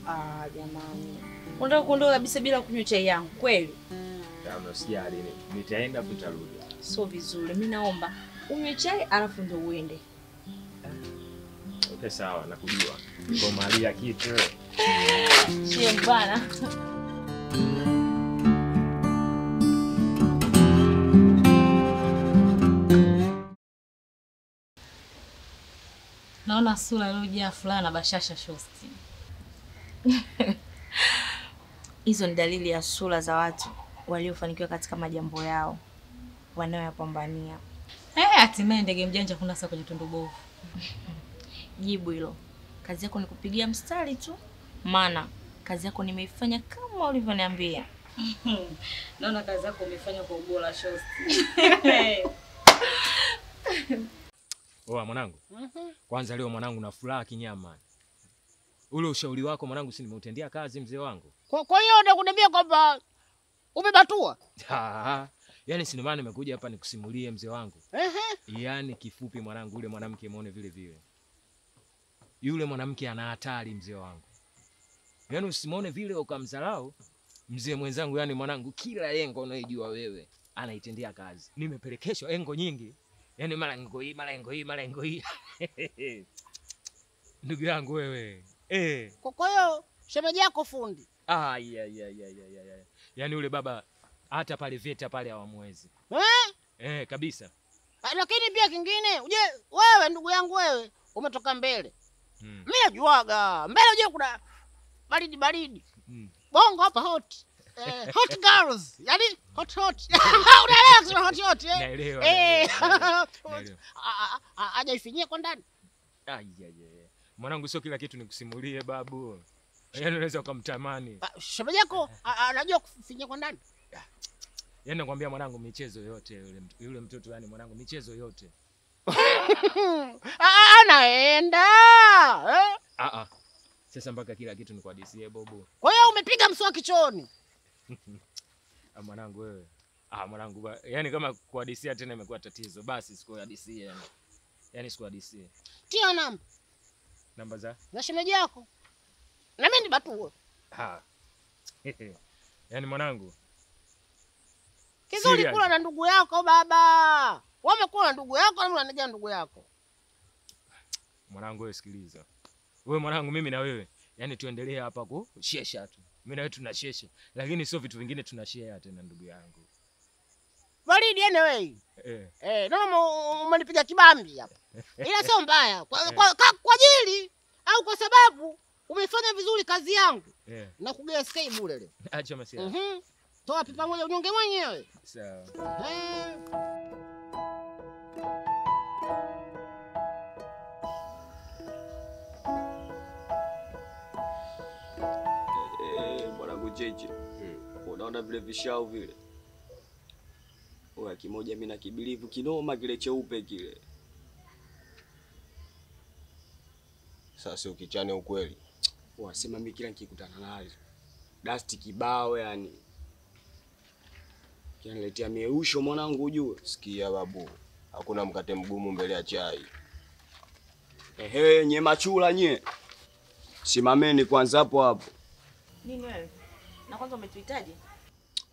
Ah, jamani. Unataka kuondoka kabisa bila kunywa chai yangu kweli? Kama usijali, nitaenda afu nitarudi. Sio vizuri. Mimi naomba unywe chai alafu ndio uende. Okay, sawa, nakujua. Kwa Maria kitu. Shembana. Naona sura iliyojaa furaha na bashasha shosti. Hizo ni dalili ya sura za watu waliofanikiwa katika majambo yao wanayoyapambania. Hatimaye ndege mjanja kunasa kwenye tundu bovu. Jibu hilo. Kazi yako ni kupigia mstari tu, maana kazi yako nimeifanya kama ulivyoniambia. Naona kazi yako umefanya kwa ubora shosti. Oa mwanangu. Kwanza leo mwanangu na furaha kinyama. Ule ushauri wako mwanangu si nimeutendea kazi mzee wangu. Kwa hiyo unakuniambia kwamba umebatua? Yaani si maana nimekuja hapa nikusimulie mzee wangu. Yaani kifupi mwanangu, ule mwanamke muone vile vile. Yule mwanamke ana hatari mzee wangu. Yaani usimuone vile ukamdharau mzee mwenzangu. Yani mwanangu kila lengo unayojua wewe anaitendea kazi. Nimepelekeshwa engo nyingi. Yaani mara engo hii, mara engo hii, mara engo hii. Ndugu yangu wewe. Kwa hiyo shemeji yako fundi. Ah, ya. Yaani yule baba hata pale VETA pale hawamwezi. Kabisa. Lakini pia kingine, uje wewe ndugu yangu wewe umetoka mbele. Mimi najuaga. Mbele uje kuna baridi baridi. Bongo hapa hot. Hot girls. Yaani hot hot. Unaelewa kusema hot hot eh? Naelewa. Aje ifinyie kwa ndani. Mwanangu sio kila kitu nikusimulie babu. Yaani unaweza ukamtamani. Shemeji yako anajua kufinyia kwa ndani. Yaani nakwambia mwanangu michezo yote yule mtoto yani mwanangu michezo yote. Anaenda. Sasa mpaka kila kitu ni kwa DCA bobo. Kwa hiyo umepiga mswaki chooni. Mwanangu wewe. Mwanangu yani kama kwa DCA tena imekuwa tatizo. Basi siku ya DCA yani. Yaani siku ya DCA. Tia namba. Namba za? Na shemeji yako. Na mimi ni Yaani mwanangu. Kizuri kula na ndugu yako baba. Wewe umekula na ndugu yako na unanijia ndugu yako. Mwanangu wewe sikiliza. Wewe mwanangu mimi na wewe, yaani tuendelee hapa kushesha tu. Mimi na wewe tunashesha, lakini sio vitu vingine tunashare tena ndugu yangu. Baridi anyway. Naona umenipiga kibambi hapa. Ila sio mbaya. Kwa ajili au kwa sababu umefanya vizuri kazi yangu. Na kugea SK bure leo. Acha masia. Toa pipa moja unyonge mwenyewe. Sawa. Mwanangu Jeje. Unaona vile vishao vile? Oya kimoja mimi na kibilivu kinoma kile cheupe kile. Sasa ukichane ukweli. Wasema mimi kila nikikutana naye dust kibao yani. Kinaniletea mieusho mwanangu ujue. Sikia babu, hakuna mkate mgumu mbele ya chai. Ehe, nye machula nye. Simameni kwanza hapo hapo. Nini wewe? Na kwanza umetuhitaji?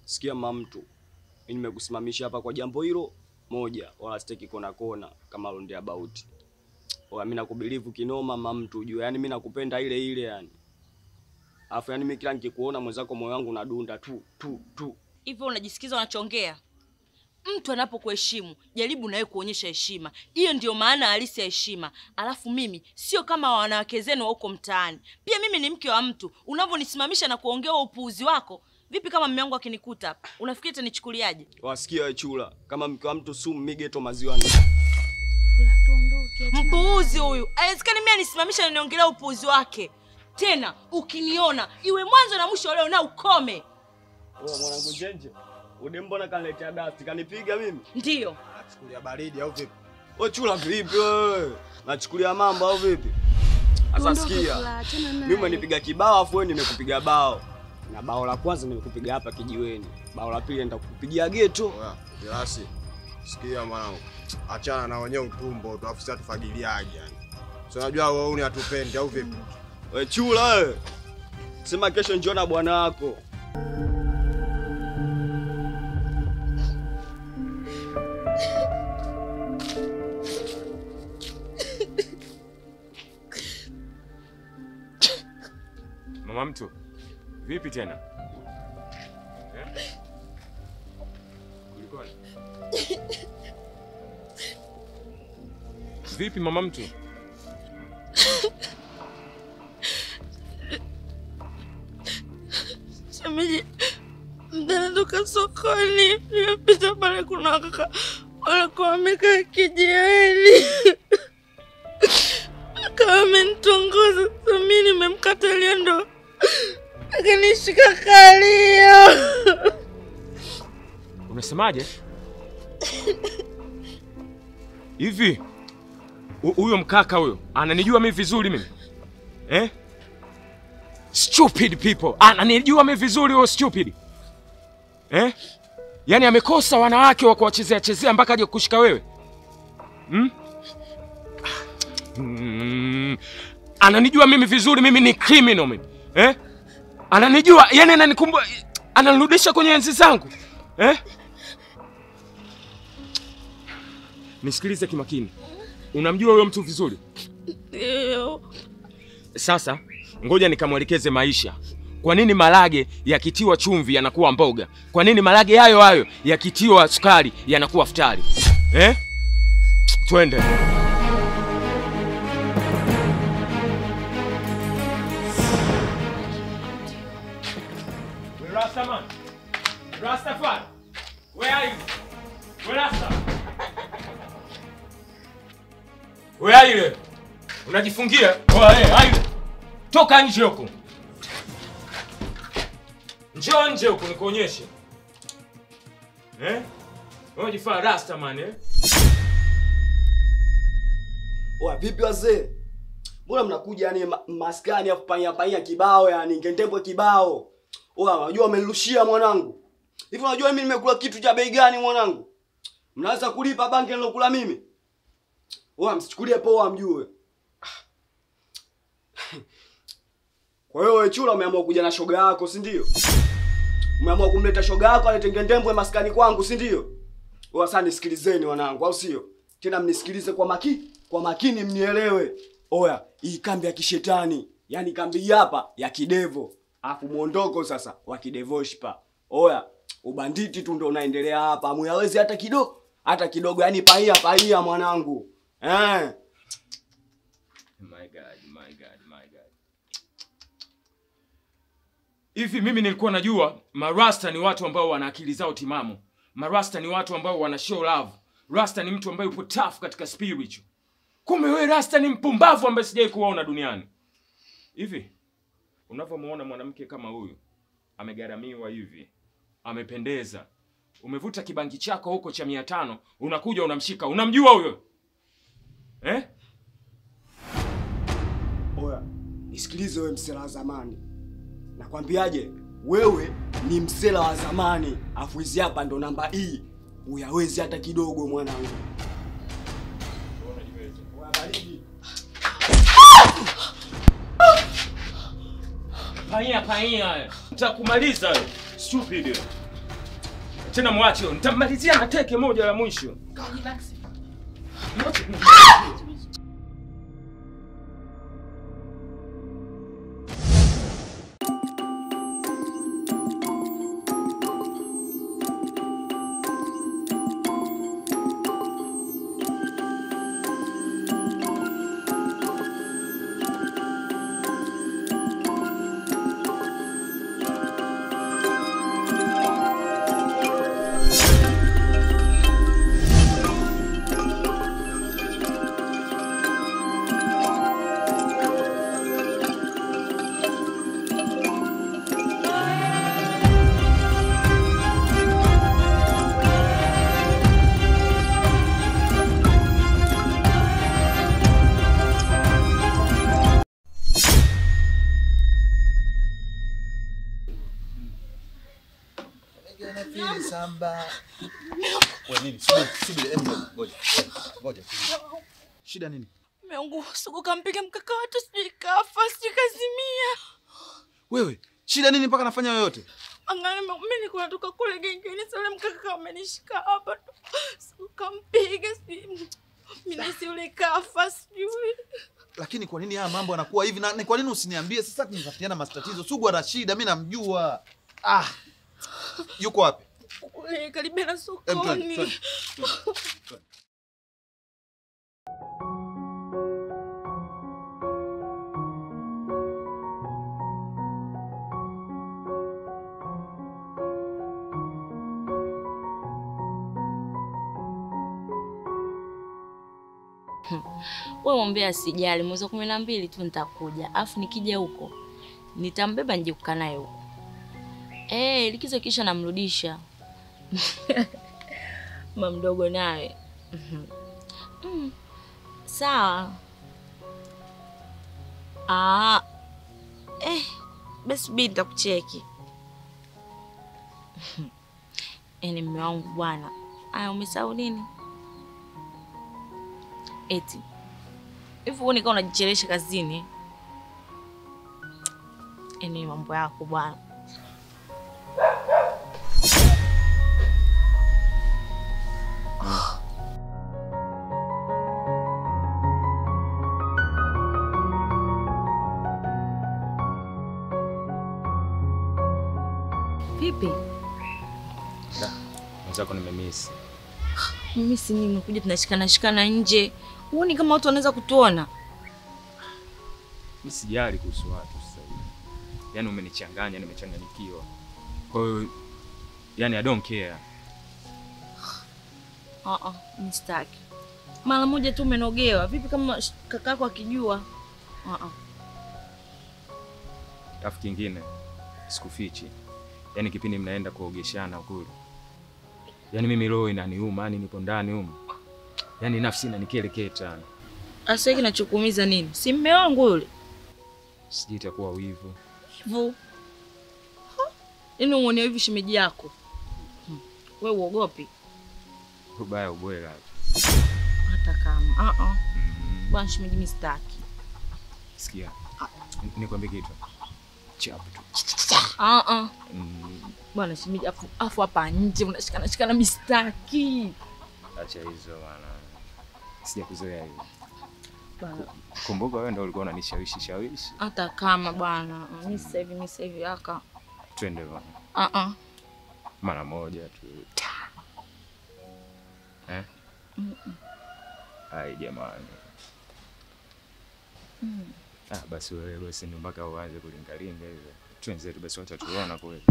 Sikia mama mtu. Mimi nimekusimamisha hapa kwa jambo hilo moja, wala sitaki kona kona kama round about. Oya mimi nakubilivu kinoma mama mtu ujue. Yaani mimi nakupenda ile ile yani. Alafu yani mimi kila nikikuona mwenzako moyo wangu unadunda tu tu tu. Hivyo unajisikiza unachongea? Mtu anapokuheshimu, jaribu na wewe kuonyesha heshima. Hiyo ndio maana halisi ya heshima. Alafu mimi sio kama wanawake zenu huko mtaani. Pia mimi ni mke wa mtu. Unavonisimamisha na kuongea upuuzi wako, vipi kama mume wangu akinikuta hapa? Unafikiri atanichukuliaje? Wasikia wewe chula, kama mke wa mtu sumu migeto maziwa. Mpuuzi huyu. Haiwezekani mimi anisimamisha na niongelea upuuzi wake. Tena ukiniona iwe mwanzo na mwisho leo na ukome. Wewe mwanangu Njenje, ude mbona kaniletea dasti, kanipiga mimi? Ndio. Nachukulia baridi au vipi? Wewe chula vipi wewe? Nachukulia mambo au vipi? Sasa sikia. Mimi umenipiga kibao afu wewe nimekupiga bao. Na bao la kwanza nimekupiga hapa kijiweni. Bao la pili nitakupigia geto. Oya, sikia mwanangu. Achana na wenyewe utumbo, afu sasa tufagiliaje yani. Si unajua wewe uni atupendi au vipi? Wewe chula wewe. Sema kesho njoo na bwana wako. Mama mtu, vipi tena? Eh? Kulikoni? Vipi mama mtu? Shemeji, mtana sokoni, nimepita pale kuna kaka walikuwa wamekaa kijiweni. Akawa amenitongoza, sasa mimi nimemkatalia ndo akanishika kalio. Unasemaje? Hivi huyo mkaka huyo ananijua mimi vizuri mimi? Eh? Stupid people. Ananijua mimi vizuri huyo stupid. Eh? Yaani amekosa wanawake wa kuwachezea chezea mpaka aje kukushika wewe. Ananijua mimi vizuri, mimi ni criminal mimi. Eh? Ananijua, yani ananikumbuka, ananirudisha kwenye enzi zangu. Eh? Nisikilize kimakini. Unamjua huyo mtu vizuri? Ndio. Sasa ngoja nikamwelekeze maisha. Kwa nini marage yakitiwa chumvi yanakuwa mboga? Kwa nini marage hayo hayo yakitiwa sukari yanakuwa futari? Eh? Twende. Rastaman. Rastafari. Where are you? Where Rasta? Where are you? Unajifungia? Oa, hey, toka nje huko. Njoo nje huko nikuonyeshe. Eh? Wewe unajifanya Rastaman eh? Oa, vipi wazee? Mbona mnakuja yani maskani afu panya panya kibao yani ngendembwe kibao? Oa, unajua umenirushia mwanangu. Hivi unajua mimi nimekula kitu cha bei gani mwanangu? Mnaweza kulipa banki nilokula mimi? Oa, msichukulie poa mjue. Kwa hiyo wewe chula umeamua kuja na shoga yako, si ndio? Umeamua kumleta shoga yako alete ngendembwe maskani kwangu, si ndio? Oa, sasa nisikilizeni wanangu, au sio? Tena mnisikilize kwa makini mnielewe. Oya, hii kambi ya kishetani, yani kambi hapa ya kidevo. Afu muondoko sasa wa kidevoshpa. Oya, ubanditi tu ndo unaendelea hapa. Muyawezi hata kidogo, hata kidogo, yani paia paia mwanangu. Eh. My God, my God, my God. Hivi mimi nilikuwa najua marasta ni watu ambao wana akili zao timamu. Marasta ni watu ambao wana show love. Rasta ni mtu ambaye yupo tough katika spiritual. Kumbe wewe Rasta ni mpumbavu ambaye sijai kuona duniani. Hivi unavyomuona mwanamke kama huyu amegharamiwa hivi, amependeza, umevuta kibangi chako huko cha 500, unakuja unamshika, unamjua huyo? Eh? Oya, nisikilize wewe msela wa zamani. Nakwambiaje? Wewe ni msela wa zamani, afu hizi hapa ndo namba hii. Uyawezi hata kidogo mwanangu. Paia paia. Nitakumaliza wewe. Stupid. Tena mwache, nitamalizia na teke moja la mwisho. Relax. Samba. Wewe nini? Subiri, ngoja. Ngoja. Shida nini? Mume wangu Sugu kampiga mkaka watu, sijui kafa, sijui kazimia. Wewe, shida nini mpaka nafanya yoyote? Angalia mimi nilikuwa natoka kule gengeni, sasa mkaka amenishika hapa. Sugu kampiga, sijui mimi si yule kafa, sijui. Lakini kwa nini haya mambo yanakuwa hivi na kwa nini usiniambie? Sasa tunatafutiana matatizo. Sugu ana shida, mimi namjua. Ah. Yuko wapi? Kule karibia na sokoni. Wewe mwambie asijali, mwezi wa 12 tu nitakuja. Alafu nikija huko nitambeba nje kukaa naye huko. Likizo kisha namrudisha. Mama mdogo naye. Sawa. Basi bi nitakucheki. Yaani mume wangu bwana. Aya, umesahau nini? Eti hivi wewe kama unajichelewesha kazini. Yaani mambo yako bwana. Vipi? Da, mwenzako nimemiss. Mimi si nini unakuja tunashikana shikana nje. Huoni kama watu wanaweza kutuona? Mimi sijali kuhusu watu sasa hivi. Yaani umenichanganya, nimechanganyikiwa. Kwa hiyo yani I don't care. Mimi sitaki. Mara moja tu umenogewa. Vipi kama kakako akijua? Alafu kingine sikufichi. Yaani kipindi mnaenda kuogeshana kule. Yaani mimi roho inaniuma, yani nipo ndani huko. Yaani nafsi inanikeleketa. Asa kinachokuumiza nini? Si mume wangu yule. Sijui itakuwa wivu. Wivu. Yaani uone hivi shemeji yako. Wewe uogopi? Ubaya ubwela. Hata kama. Bwana shemeji mimi sitaki. Sikia. Nikwambie kitu. Chapu tu. Bwana shemeji afu hapa nje unashikana shikana mimi sitaki. Acha hizo bwana. Sijakuzoea hiyo. Kumbuka wewe ndio ulikuwa unanishawishi shawishi. Hata kama bwana, mimi sasa hivi aka. Twende bwana. Mara moja tu. Ai jamani. Basi wewe si mpaka uanze kulingalinga hivyo. Twenzetu basi watatuona kweli.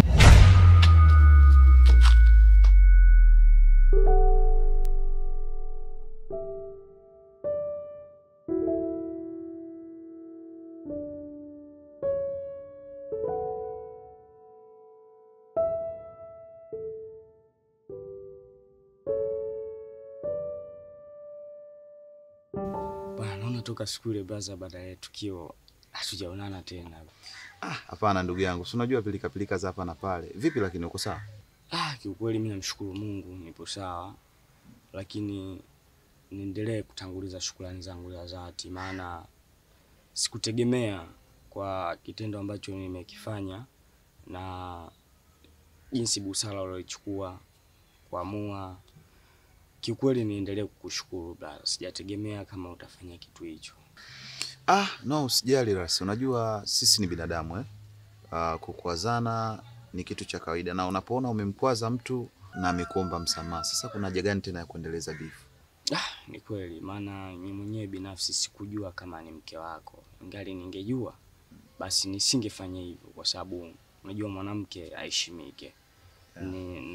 Toka siku ile brother, baada ya tukio hatujaonana tena. Hapana ndugu yangu, si unajua pilika pilika za hapa na pale. Vipi lakini uko sawa? Kiukweli mimi namshukuru Mungu nipo sawa. Lakini niendelee kutanguliza shukrani zangu za dhati, maana sikutegemea kwa kitendo ambacho nimekifanya na jinsi busara uliochukua kuamua. Kiukweli niendelee kukushukuru brother. Sijategemea kama utafanya kitu hicho. No, usijali Rasi. Unajua sisi ni binadamu Kukwazana ni kitu cha kawaida, na unapoona umemkwaza mtu na amekuomba msamaha, sasa kuna haja gani tena ya kuendeleza beef? Ni kweli, maana mimi mwenyewe binafsi sikujua kama ni mke wako. Ingali ningejua basi nisingefanya hivyo, kwa sababu unajua mwanamke aheshimike.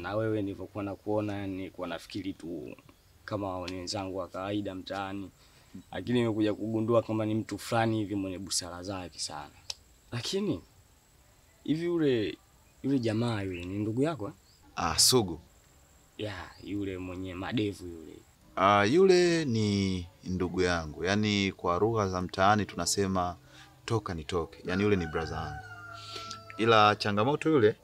Na wewe nilivyokuwa nakuona nilikuwa nafikiri tu kama wenzangu wa kawaida mtaani, lakini nimekuja kugundua kama ni mtu fulani hivi mwenye busara zake sana. Lakini hivi yule jamaa yule ni ndugu yako? Sugu. Ya, yule mwenye madevu yule. Yule ni ndugu yangu. Yaani kwa lugha za mtaani tunasema toka nitoke. Yaani yule ni brother wangu. Ila changamoto yule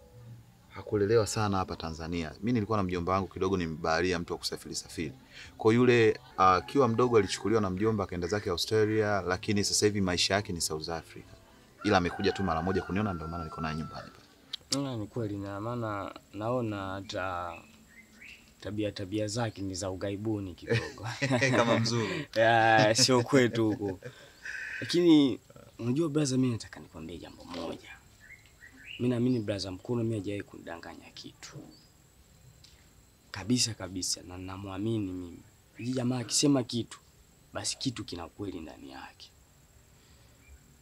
Hakulelewa sana hapa Tanzania. Mimi nilikuwa na mjomba wangu kidogo, ni mbaharia, mtu wa kusafiri safiri. Kwa yule akiwa mdogo alichukuliwa na mjomba akaenda zake Australia, lakini sasa hivi maisha yake ni South Africa. Ila amekuja tu mara moja kuniona, ndio maana niko naye nyumbani pale. Ni kweli, na maana naona hata tabia zake ni za ugaibuni kidogo. Kama mzuri. Sio kwetu huko. Lakini unajua brother, mimi nataka nikwambie jambo moja. Mimi naamini brother Mkono mimi hajawahi kunidanganya kitu. Kabisa kabisa, na namwamini mimi. Hii jamaa akisema kitu, basi kitu kina kweli ndani yake.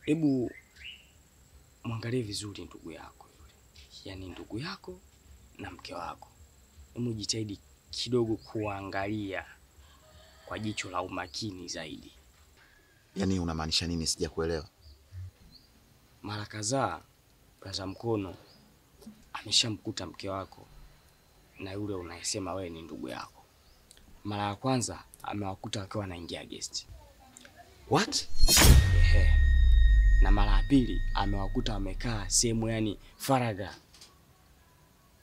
Hebu muangalie vizuri ndugu yako yule. Yaani ndugu yako na mke wako. Hebu jitahidi kidogo kuangalia kwa jicho la umakini zaidi. Yaani unamaanisha nini? Sijakuelewa. Mara kadhaa brother Mkono ameshamkuta mke wako na yule unayesema wewe ni ndugu yako. Mara ya kwanza amewakuta wakiwa wanaingia guest. What? Ehe. Na mara ya pili amewakuta wamekaa sehemu yani faraga.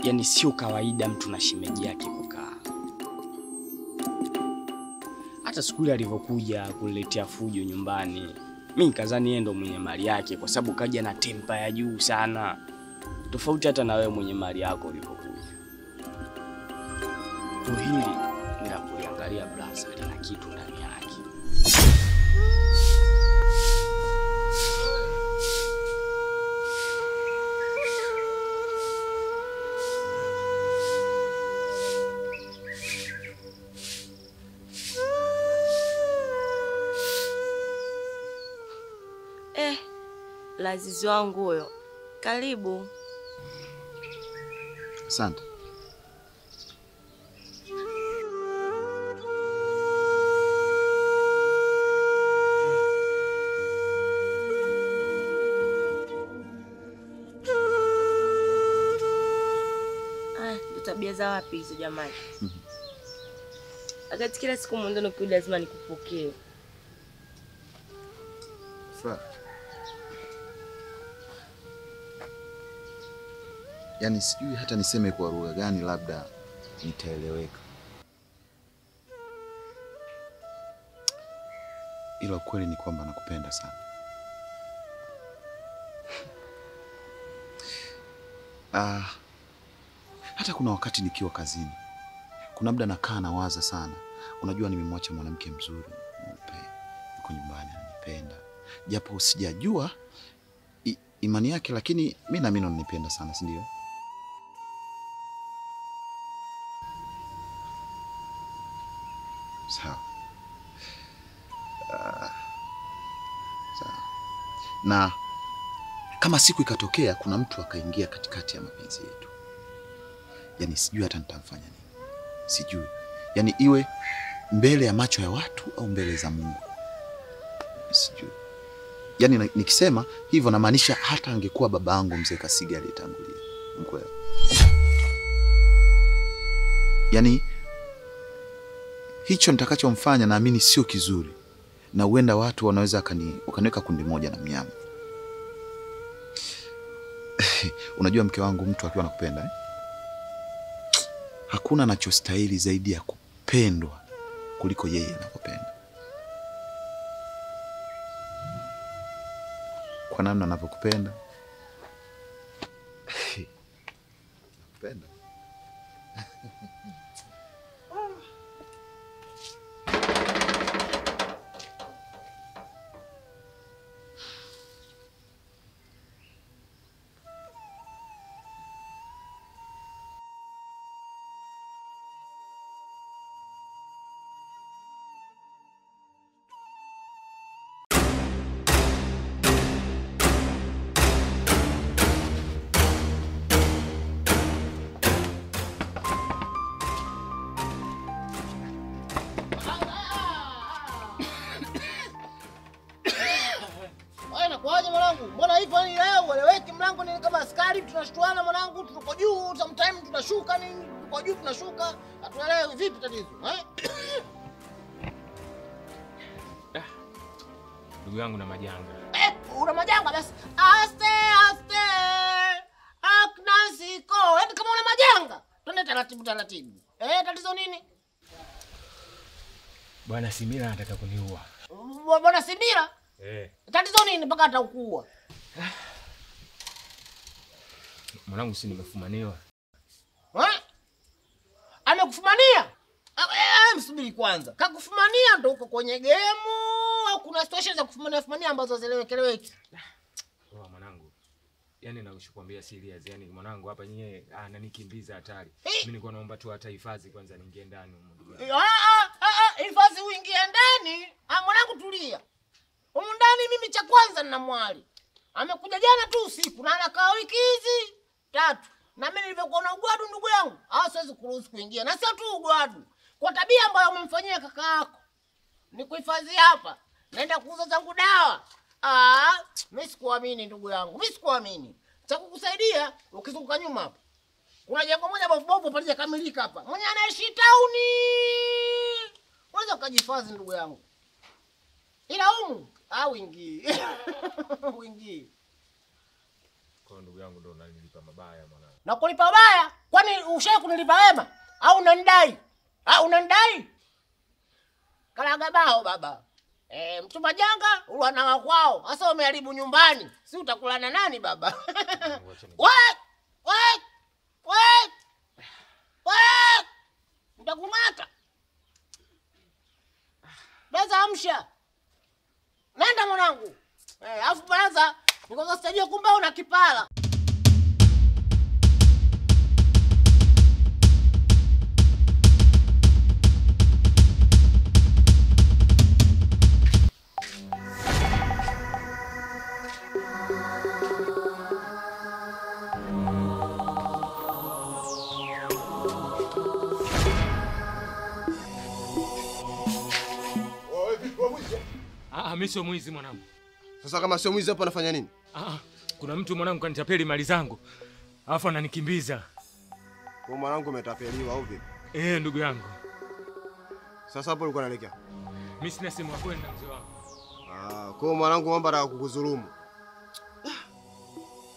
Yaani sio kawaida mtu na shemeji yake kukaa. Hata siku ile alivyokuja kuletea fujo nyumbani, mimi nikadhani yeye ndo mwenye mali yake kwa sababu kaja na tempa ya juu sana. Tofauti hata na wewe mwenye mali yako ulivyokuja. Kwa hili ni la kuliangalia brother, lina kitu ndani yake. Lazizi wangu huyo. Karibu. Asante. Ah, ndo tabia za wapi hizo jamani? Wakati kila siku mwendano ukirudi lazima nikupokee. Sawa. Yaani sijui hata niseme kwa lugha gani, labda nitaeleweka. Ila ukweli ni kwamba nakupenda sana. Hata kuna wakati nikiwa kazini, kuna muda nakaa nawaza sana. Unajua nimemwacha mwanamke mzuri, mweupe, yuko nyumbani ananipenda. Japo sijajua imani yake, lakini mimi naamini ananipenda sana, si ndio? Sawa. Sawa. Na kama siku ikatokea kuna mtu akaingia katikati ya mapenzi yetu, yaani sijui hata nitamfanya nini. Sijui. Yaani iwe mbele ya macho ya watu au mbele za Mungu. Sijui. Yaani nikisema hivyo namaanisha hata angekuwa babangu mzee Kasiga aliyetangulia. Mkweli. Yaani hicho nitakachomfanya naamini sio kizuri. Na huenda watu wanaweza wakaniweka kundi moja na mnyama. Unajua mke wangu, mtu akiwa anakupenda eh? Hakuna anachostahili zaidi ya kupendwa kuliko yeye anakupenda. Kwa namna anavyokupenda. Nakupenda. Tunashtuana mwanangu, tuko juu, sometimes tunashuka nini, tuko juu tunashuka, hatuelewi vipi tatizo, eh? Ndugu yangu na majanga. Una majanga basi. Aste aste. Aknasiko. Yaani kama taratibu taratibu. Tatizo nini? Bwana Simira anataka kuniua. Bwana Simira? Tatizo nini mpaka atakuua? Mwanangu si nimefumaniwa. Amekufumania? Msubiri kwanza. Kakufumania ndo uko kwenye game au kuna situation za kufumania fumania ambazo hazielewekeleweki? Poa mwanangu. Yaani nakushukwambia serious, yaani mwanangu hapa nyewe ananikimbiza hatari. Mimi nilikuwa naomba tu hata hifadhi kwanza niingie ndani huko ndugu yangu. Hifadhi uingie ndani? Mwanangu tulia. Humu ndani mimi cha kwanza nina mwali. Amekuja jana tu usiku na anakaa wiki hizi 3. Na mimi nilivyokuona ugwadu ndugu yangu, siwezi kuruhusu kuingia. Na sio tu ugwadu. Kwa tabia ambayo umemfanyia kaka yako. Nikuhifadhi hapa. Naenda kuuza zangu dawa. Mimi sikuamini ndugu yangu. Mimi sikuamini. Cha kukusaidia ukizunguka nyuma hapa. Kuna jengo moja bovu bovu pale kamilika hapa. Mwenye anaishi tauni. Unaweza ukajihifadhi ndugu yangu. Ila humu uingii. Uingii. Kwa ndugu yangu ndo unanilipa mabaya mwanangu. Na kulipa mabaya? Kwani ushaye kunilipa wema? Au unanidai? Unanidai? Kalaga bao baba. Mchumba janga ulwana wa kwao. Sasa umeharibu nyumbani. Si utakula na nani baba? Wait! Wait! Wait! Wait! Nitakumata. Beza amsha. Nenda mwanangu. Afu baraza nikoza sitajua kumbe una kipala. Mimi sio mwizi mwanangu. Sasa kama sio mwizi hapo anafanya nini? Kuna mtu mwanangu kanitapeli mali zangu. Alafu ananikimbiza. Kwa mwanangu umetapeliwa au vipi? Ndugu yangu. Sasa hapo ulikuwa unaelekea? Mimi sina sehemu ya kwenda mzee wangu. Kwa mwanangu mambo anataka kukudhulumu.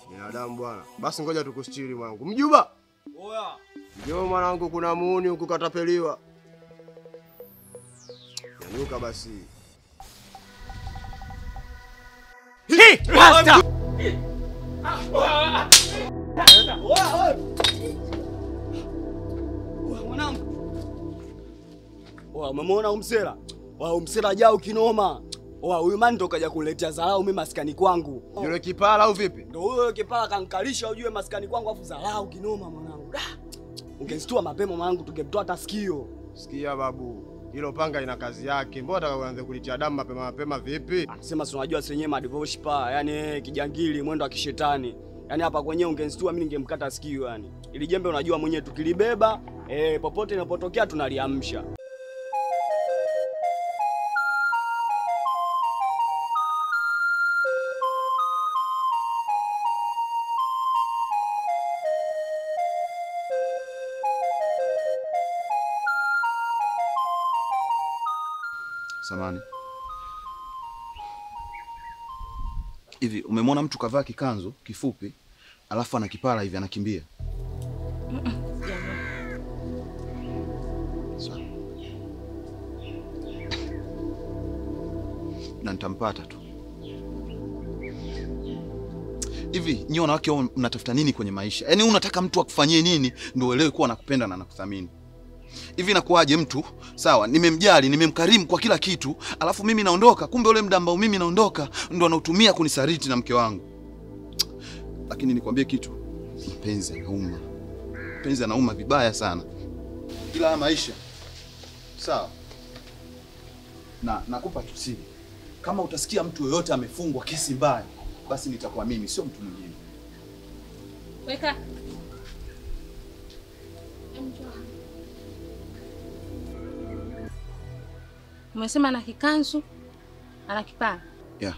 Binadamu bwana. Basi ngoja tukustiri mwanangu. Mjuba. Oya. Njoo mwanangu kuna muuni huku katapeliwa. Nyanyuka basi. Rasta! Mwanangu. Umemwona umsela? Umsela jao kinoma. Huyu man ndo kaja kuletea dharau mimi maskani kwangu. Yule kipala au vipi? Ndio huyo kipala kankalisha ujue maskani kwangu afu dharau kinoma mwanangu. Ungestua mapema mwanangu tungemtoa hata sikio. Sikia babu. Hilo panga ina kazi yake. Mbona unataka uanze kulitia damu mapema mapema vipi? Anasema si unajua senyewe madivorce pa, yani kijangili mwendo wa kishetani. Yaani hapa kwenyewe ungenistua mimi ningemkata sikio yani. Ili jembe unajua mwenyewe tukilibeba, popote inapotokea tunaliamsha. Samani. Hivi umemwona mtu kavaa kikanzu kifupi alafu ana kipara hivi anakimbia? Sawa. Na nitampata tu. Hivi nyinyi wanawake mnatafuta nini kwenye maisha? Yaani unataka mtu akufanyie nini ndio uelewe kuwa anakupenda na anakuthamini? Hivi inakuwaje mtu, sawa, nimemjali, nimemkarimu kwa kila kitu, alafu mimi naondoka, kumbe ule muda ambao mimi naondoka ndo anautumia kunisaliti na mke wangu. Lakini nikwambie kitu, mpenzi anauma. Mpenzi anauma vibaya sana. Ila maisha. Sawa. Na nakupa tu siri. Kama utasikia mtu yoyote amefungwa kesi mbaya, basi nitakuwa mimi, sio mtu mwingine. Weka. Umesema ana kikanzu, ana kipara. Yeah.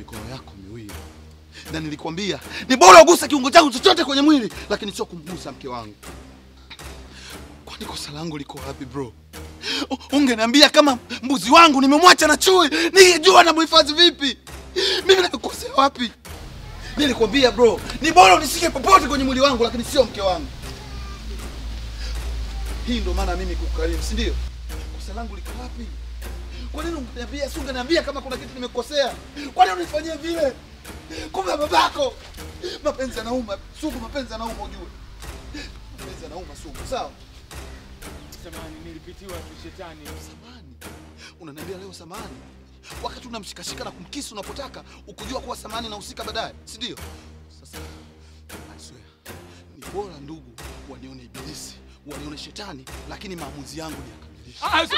mikono yako miwili. Na nilikwambia ni bora uguse kiungo changu chochote kwenye mwili, lakini sio kumgusa mke wangu. Kwani kosa langu liko wapi bro? Ungeniambia kama mbuzi wangu nimemwacha na chui, ningejua namhifadhi vipi. Mimi nimekosea wapi? Nilikwambia bro, ni bora unishike popote kwenye mwili wangu, lakini sio mke wangu. Hii ndo maana mimi kukukarimu, si ndio? Kosa langu liko wapi? Kwa nini ungeniambia? Si ungeniambia kama kuna kitu nimekosea? Kwa nini unifanyia vile? Kumbe babako. Mapenzi yanauma, Sugu, mapenzi yanauma ujue. Mapenzi yanauma Sugu, sawa? Samahani, nilipitiwa tu shetani. Samahani? Unaniambia leo samahani? Wakati unamshikashika na kumkisu unapotaka, ukujua kuwa samahani na husika baadaye, si ndio? Sasa I swear, ni bora ndugu wanione ibilisi, wanione shetani, lakini maamuzi yangu ni yakamilisha.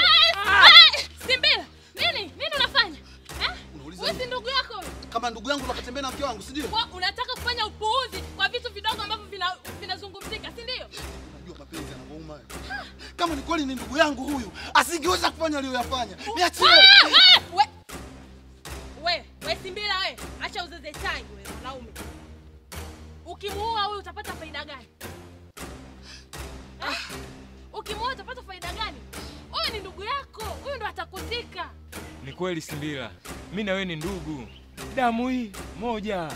Simbila, nini? Nini unafanya? Eh? Wewe si ndugu yako wewe? Kama ndugu yangu unakatembea na mke wangu, si ndio? Kwa unataka kufanya upuuzi kwa vitu vidogo ambavyo vinazungumzika, si ndio? Unajua mapenzi yanauma. Kama ni kweli ni ndugu yangu huyu, asingeweza kufanya aliyoyafanya. Niachie. We Simbila we, acha uzezetaji wewe mwanaume. Ukimuoa huyu utapata faida gani? Ukimuoa utapata faida gani? Huyu ni ndugu yako, huyu ndo atakuzika. Ni kweli Simbila, mimi na wewe ni ndugu. Damu hii moja.